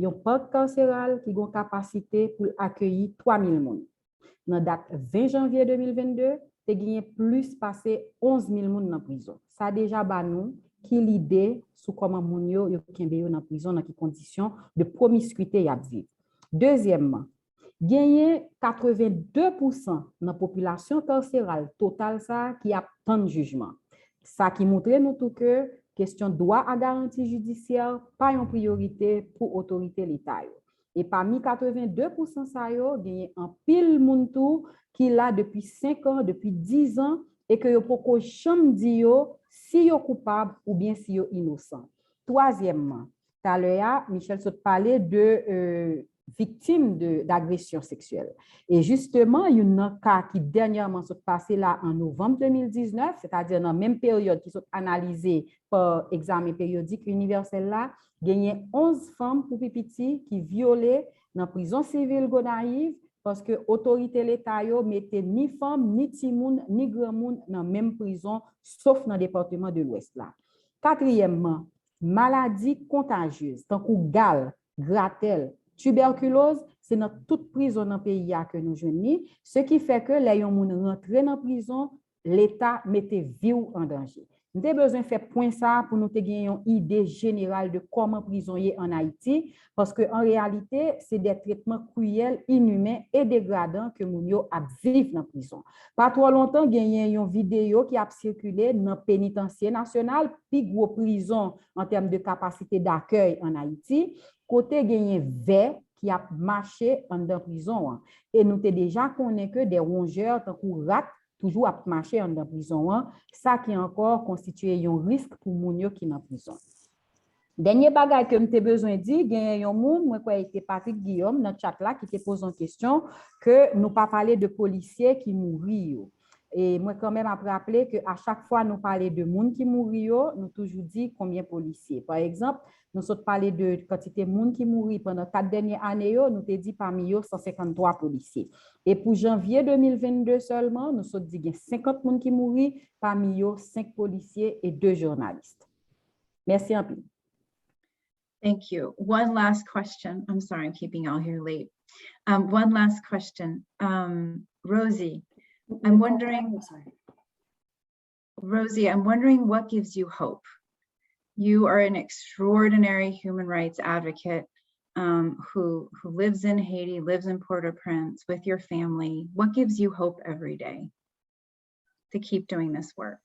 yon park karseral ki gen kapasite pou l akeyi twa mil moun. Nan dat ven janvye de mil vennde, te genyen plis pase onz mil moun nan prizon. Sa deja ba nou ki lide sou kòman moun yo, yo kenbe yo nan prizon, nan ki kondisyon de pwomiskwite y ap viv. Dezyèmman, genyen katreven de pousan nan popilasyon karseral total sa a ki ap tann jijman. Sa ki montre nou tou ke kesyon dwa a garanti jidisyè pa yon priyorite pou otorite Leta yo. E pami katreven de pousan sa yo, genyen anpil moun tou ki la depi senk an, depi diz an, e ke yo poko janm di yo si yo koupab oubyen si yo inosan. Twazyèmman, talè a, Michel sot pale de, euh, viktim de, d'agresyon seksyèl. E jisteman, youn nan ka ki dènyèman sot pase la an novanm de mil diznèf, sètadi nan menm peryòd ki sot analize pa egzamen peryodik inivèsèl la, genyen onz fanm pou pi piti ki vyole nan prizon sivil Gonayiv, paske otorite Leta yo mete ni fanm, ni timoun, ni granmoun nan menm prizon, sof nan depatman de Lwès la. Katriyèmman, maladi kontajyez, tankou gal, gratèl, tibèkiloz, se nan tout prizon nan peyi a ke nou jwenn li, se ki fè ke lè yon moun rantre nan prizon, Leta mete vi w an danje. M te bezwen fè pwen sa a pou nou te gen yon ide jeneral de kòman prizon ye ann Ayiti, paske an reyalite, se de tretman kriyèl, inimen e degradan ke moun yo ap viv nan prizon. Pa twò lontan, genyen yon videyo ki ap sikile nan Penitansye Nasyonal, pi gwo prizon an tèm de kapasite dakèy ann Ayiti, kote genyen vè ki ap mache anndan prizon an. E nou te deja konnen ke de wonjè tankou rat toujou ap mache anndan prizon an, sa ki ankò konstitye yon risk pou moun yo ki nan prizon. Dènye bagay ke m te bezwen di, genyen yon moun, mwen kwè e te Patrick Guillaume nan chat la ki te poze yon kesyon ke nou pa pale de polisye ki mouri yo. E mwen kanmenm ap raple ke a chak fwa nou pale de moun ki mouri yo, nou toujou di konbyen polisye. Pa egzanp, nou sot pale de kantite moun ki mouri pandan kat dènye ane yo, nou te di pami yo san senkann twa polisye. E pou janvye de mil venn de sèlman, nou sot di gen senkant moun ki mouri, pami yo senk polisye e de jounalis. Mèsi anpil. Thank you. One last question. I'm sorry, I'm keeping y'all here late. Um, one last question. Um, Rosie, I'm wondering, Rosie, I'm wondering what gives you hope. You are an extraordinary human rights advocate um, who who lives in Haiti, lives in Port-au-Prince with your family. What gives you hope every day to keep doing this work?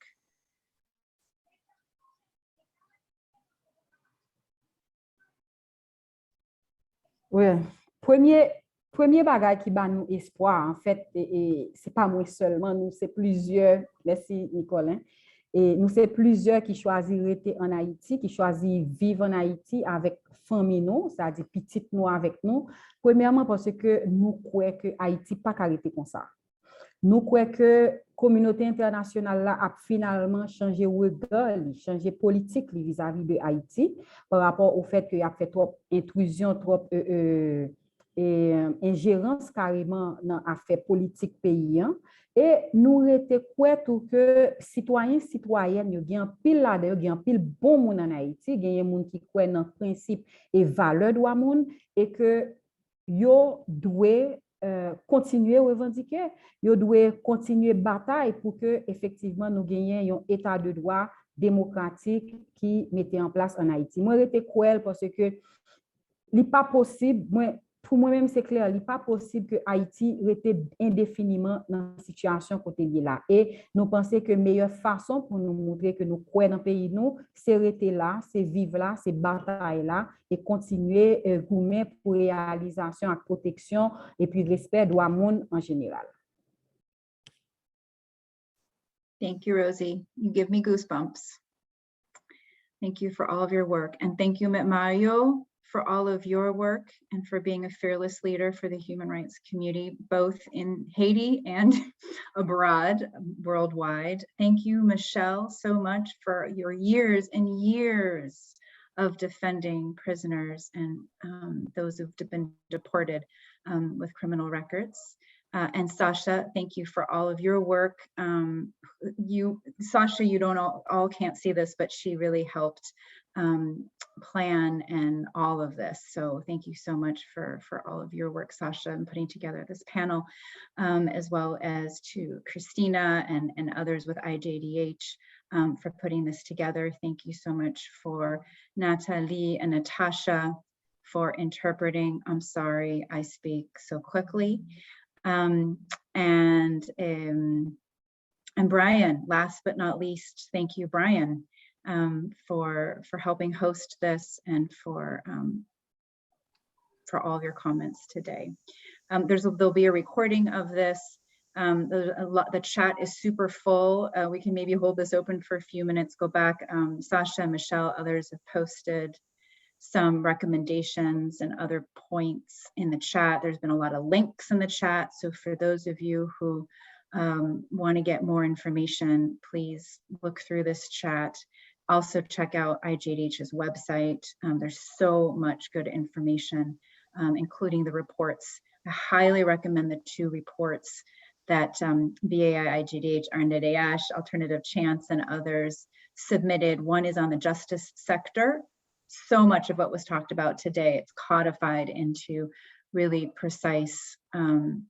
Well, premye premye bagay ki ba nou espwa, anfèt, e, e, se pa mwen sèlman, nou se plizyè, mèsi Nicolin, e nou se plizyè ki chwazi rete ann Ayiti, ki chwazi viv ann Ayiti avèk fanmi nou, sa di pitit nou avèk nou. Premyèman, paske nou kwè ke Ayiti pa ka rete konsa. Nou kwè ke kominote entènasyonal la ap finalman chanje rega li, chanje politik li vizavi de Ayiti, pa rapò o fèt ke y ap fè twòp entrizyon, twòp e, e, e, enjerans kareman nan afè politik peyi an. E nou rete kwè tou ke sitwayen, sitwayèn yo, gen anpil ladan yo, gen anpil bon moun ann Ayiti, genyen moun ki kwè nan prensip e valè dwa moun, e ke yo dwe kontinye revandike, yo dwe kontinye batay pou ke efektivman nou genyen yon eta de dwa demokratik ki mete an plas ann Ayiti. Mwen rete kwè l paske li pa posib, mwen, pou mwen menm se klè, li pa posib ke Ayiti rete endefiniman nan sitiyasyon kote l ye la. E nou panse ke meyè fason pou nou montre ke nou kwè nan peyi nou, se rete la, se viv la, se batay la, e kontinye e, goumen pou reyalizasyon ak pwoteksyon epi respè dwa moun an jeneral. Thank you, Rosie. You give me goosebumps. Thank you for all of your work. And thank you, Met Mario, for all of your work and for being a fearless leader for the human rights community, both in Haiti and abroad, worldwide. Thank you, Michelle, so much for your years and years of defending prisoners and um, those who've been deported um, with criminal records. Uh, and Sasha, thank you for all of your work. Um, you, Sasha, you don't all, all can't see this, but she really helped um, plan and all of this. So thank you so much for for all of your work, Sasha, in putting together this panel, um, as well as to Christina and and others with I J D H um, for putting this together. Thank you so much for Natalie and Natasha for interpreting. I'm sorry I speak so quickly. Um, and um, and Brian, last but not least, thank you, Brian, um, for for helping host this and for um, for all of your comments today. Um, there's a, there'll be a recording of this. Um, the, lot, the chat is super full. Uh, we can maybe hold this open for a few minutes. Go back. Um, Sasha and Michelle, others have posted some recommendations and other points in the chat. There's been a lot of links in the chat. So for those of you who um, want to get more information, please look through this chat. Also check out I G H H's website. Um, there's so much good information, um, including the reports. I highly recommend the two reports that um, B A I, I G D H, R N D D H, Alternative Chance, and others submitted. One is on the justice sector. So much of what was talked about today, it's codified into really precise um,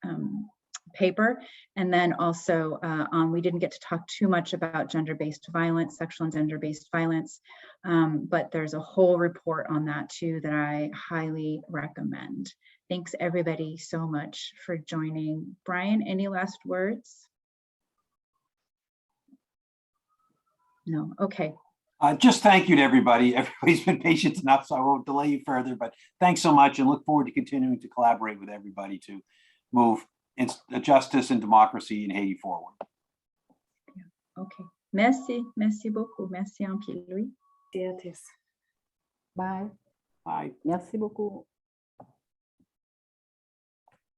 um, paper. And then also, uh, um, we didn't get to talk too much about gender based violence, sexual and gender based violence, um, but there's a whole report on that too that I highly recommend. Thanks everybody so much for joining. Brian, any last words? No. Okay. Uh, just thank you to everybody. Everybody's been patient enough, so I won't delay you further, but thanks so much and look forward to continuing to collaborate with everybody to move ins- justice and democracy in Haiti forward. Ok. Mèsi, mèsi bokou. Mèsi anpil, wi. Mèsi, Curtis. Bye. Bye. Merci beaucoup.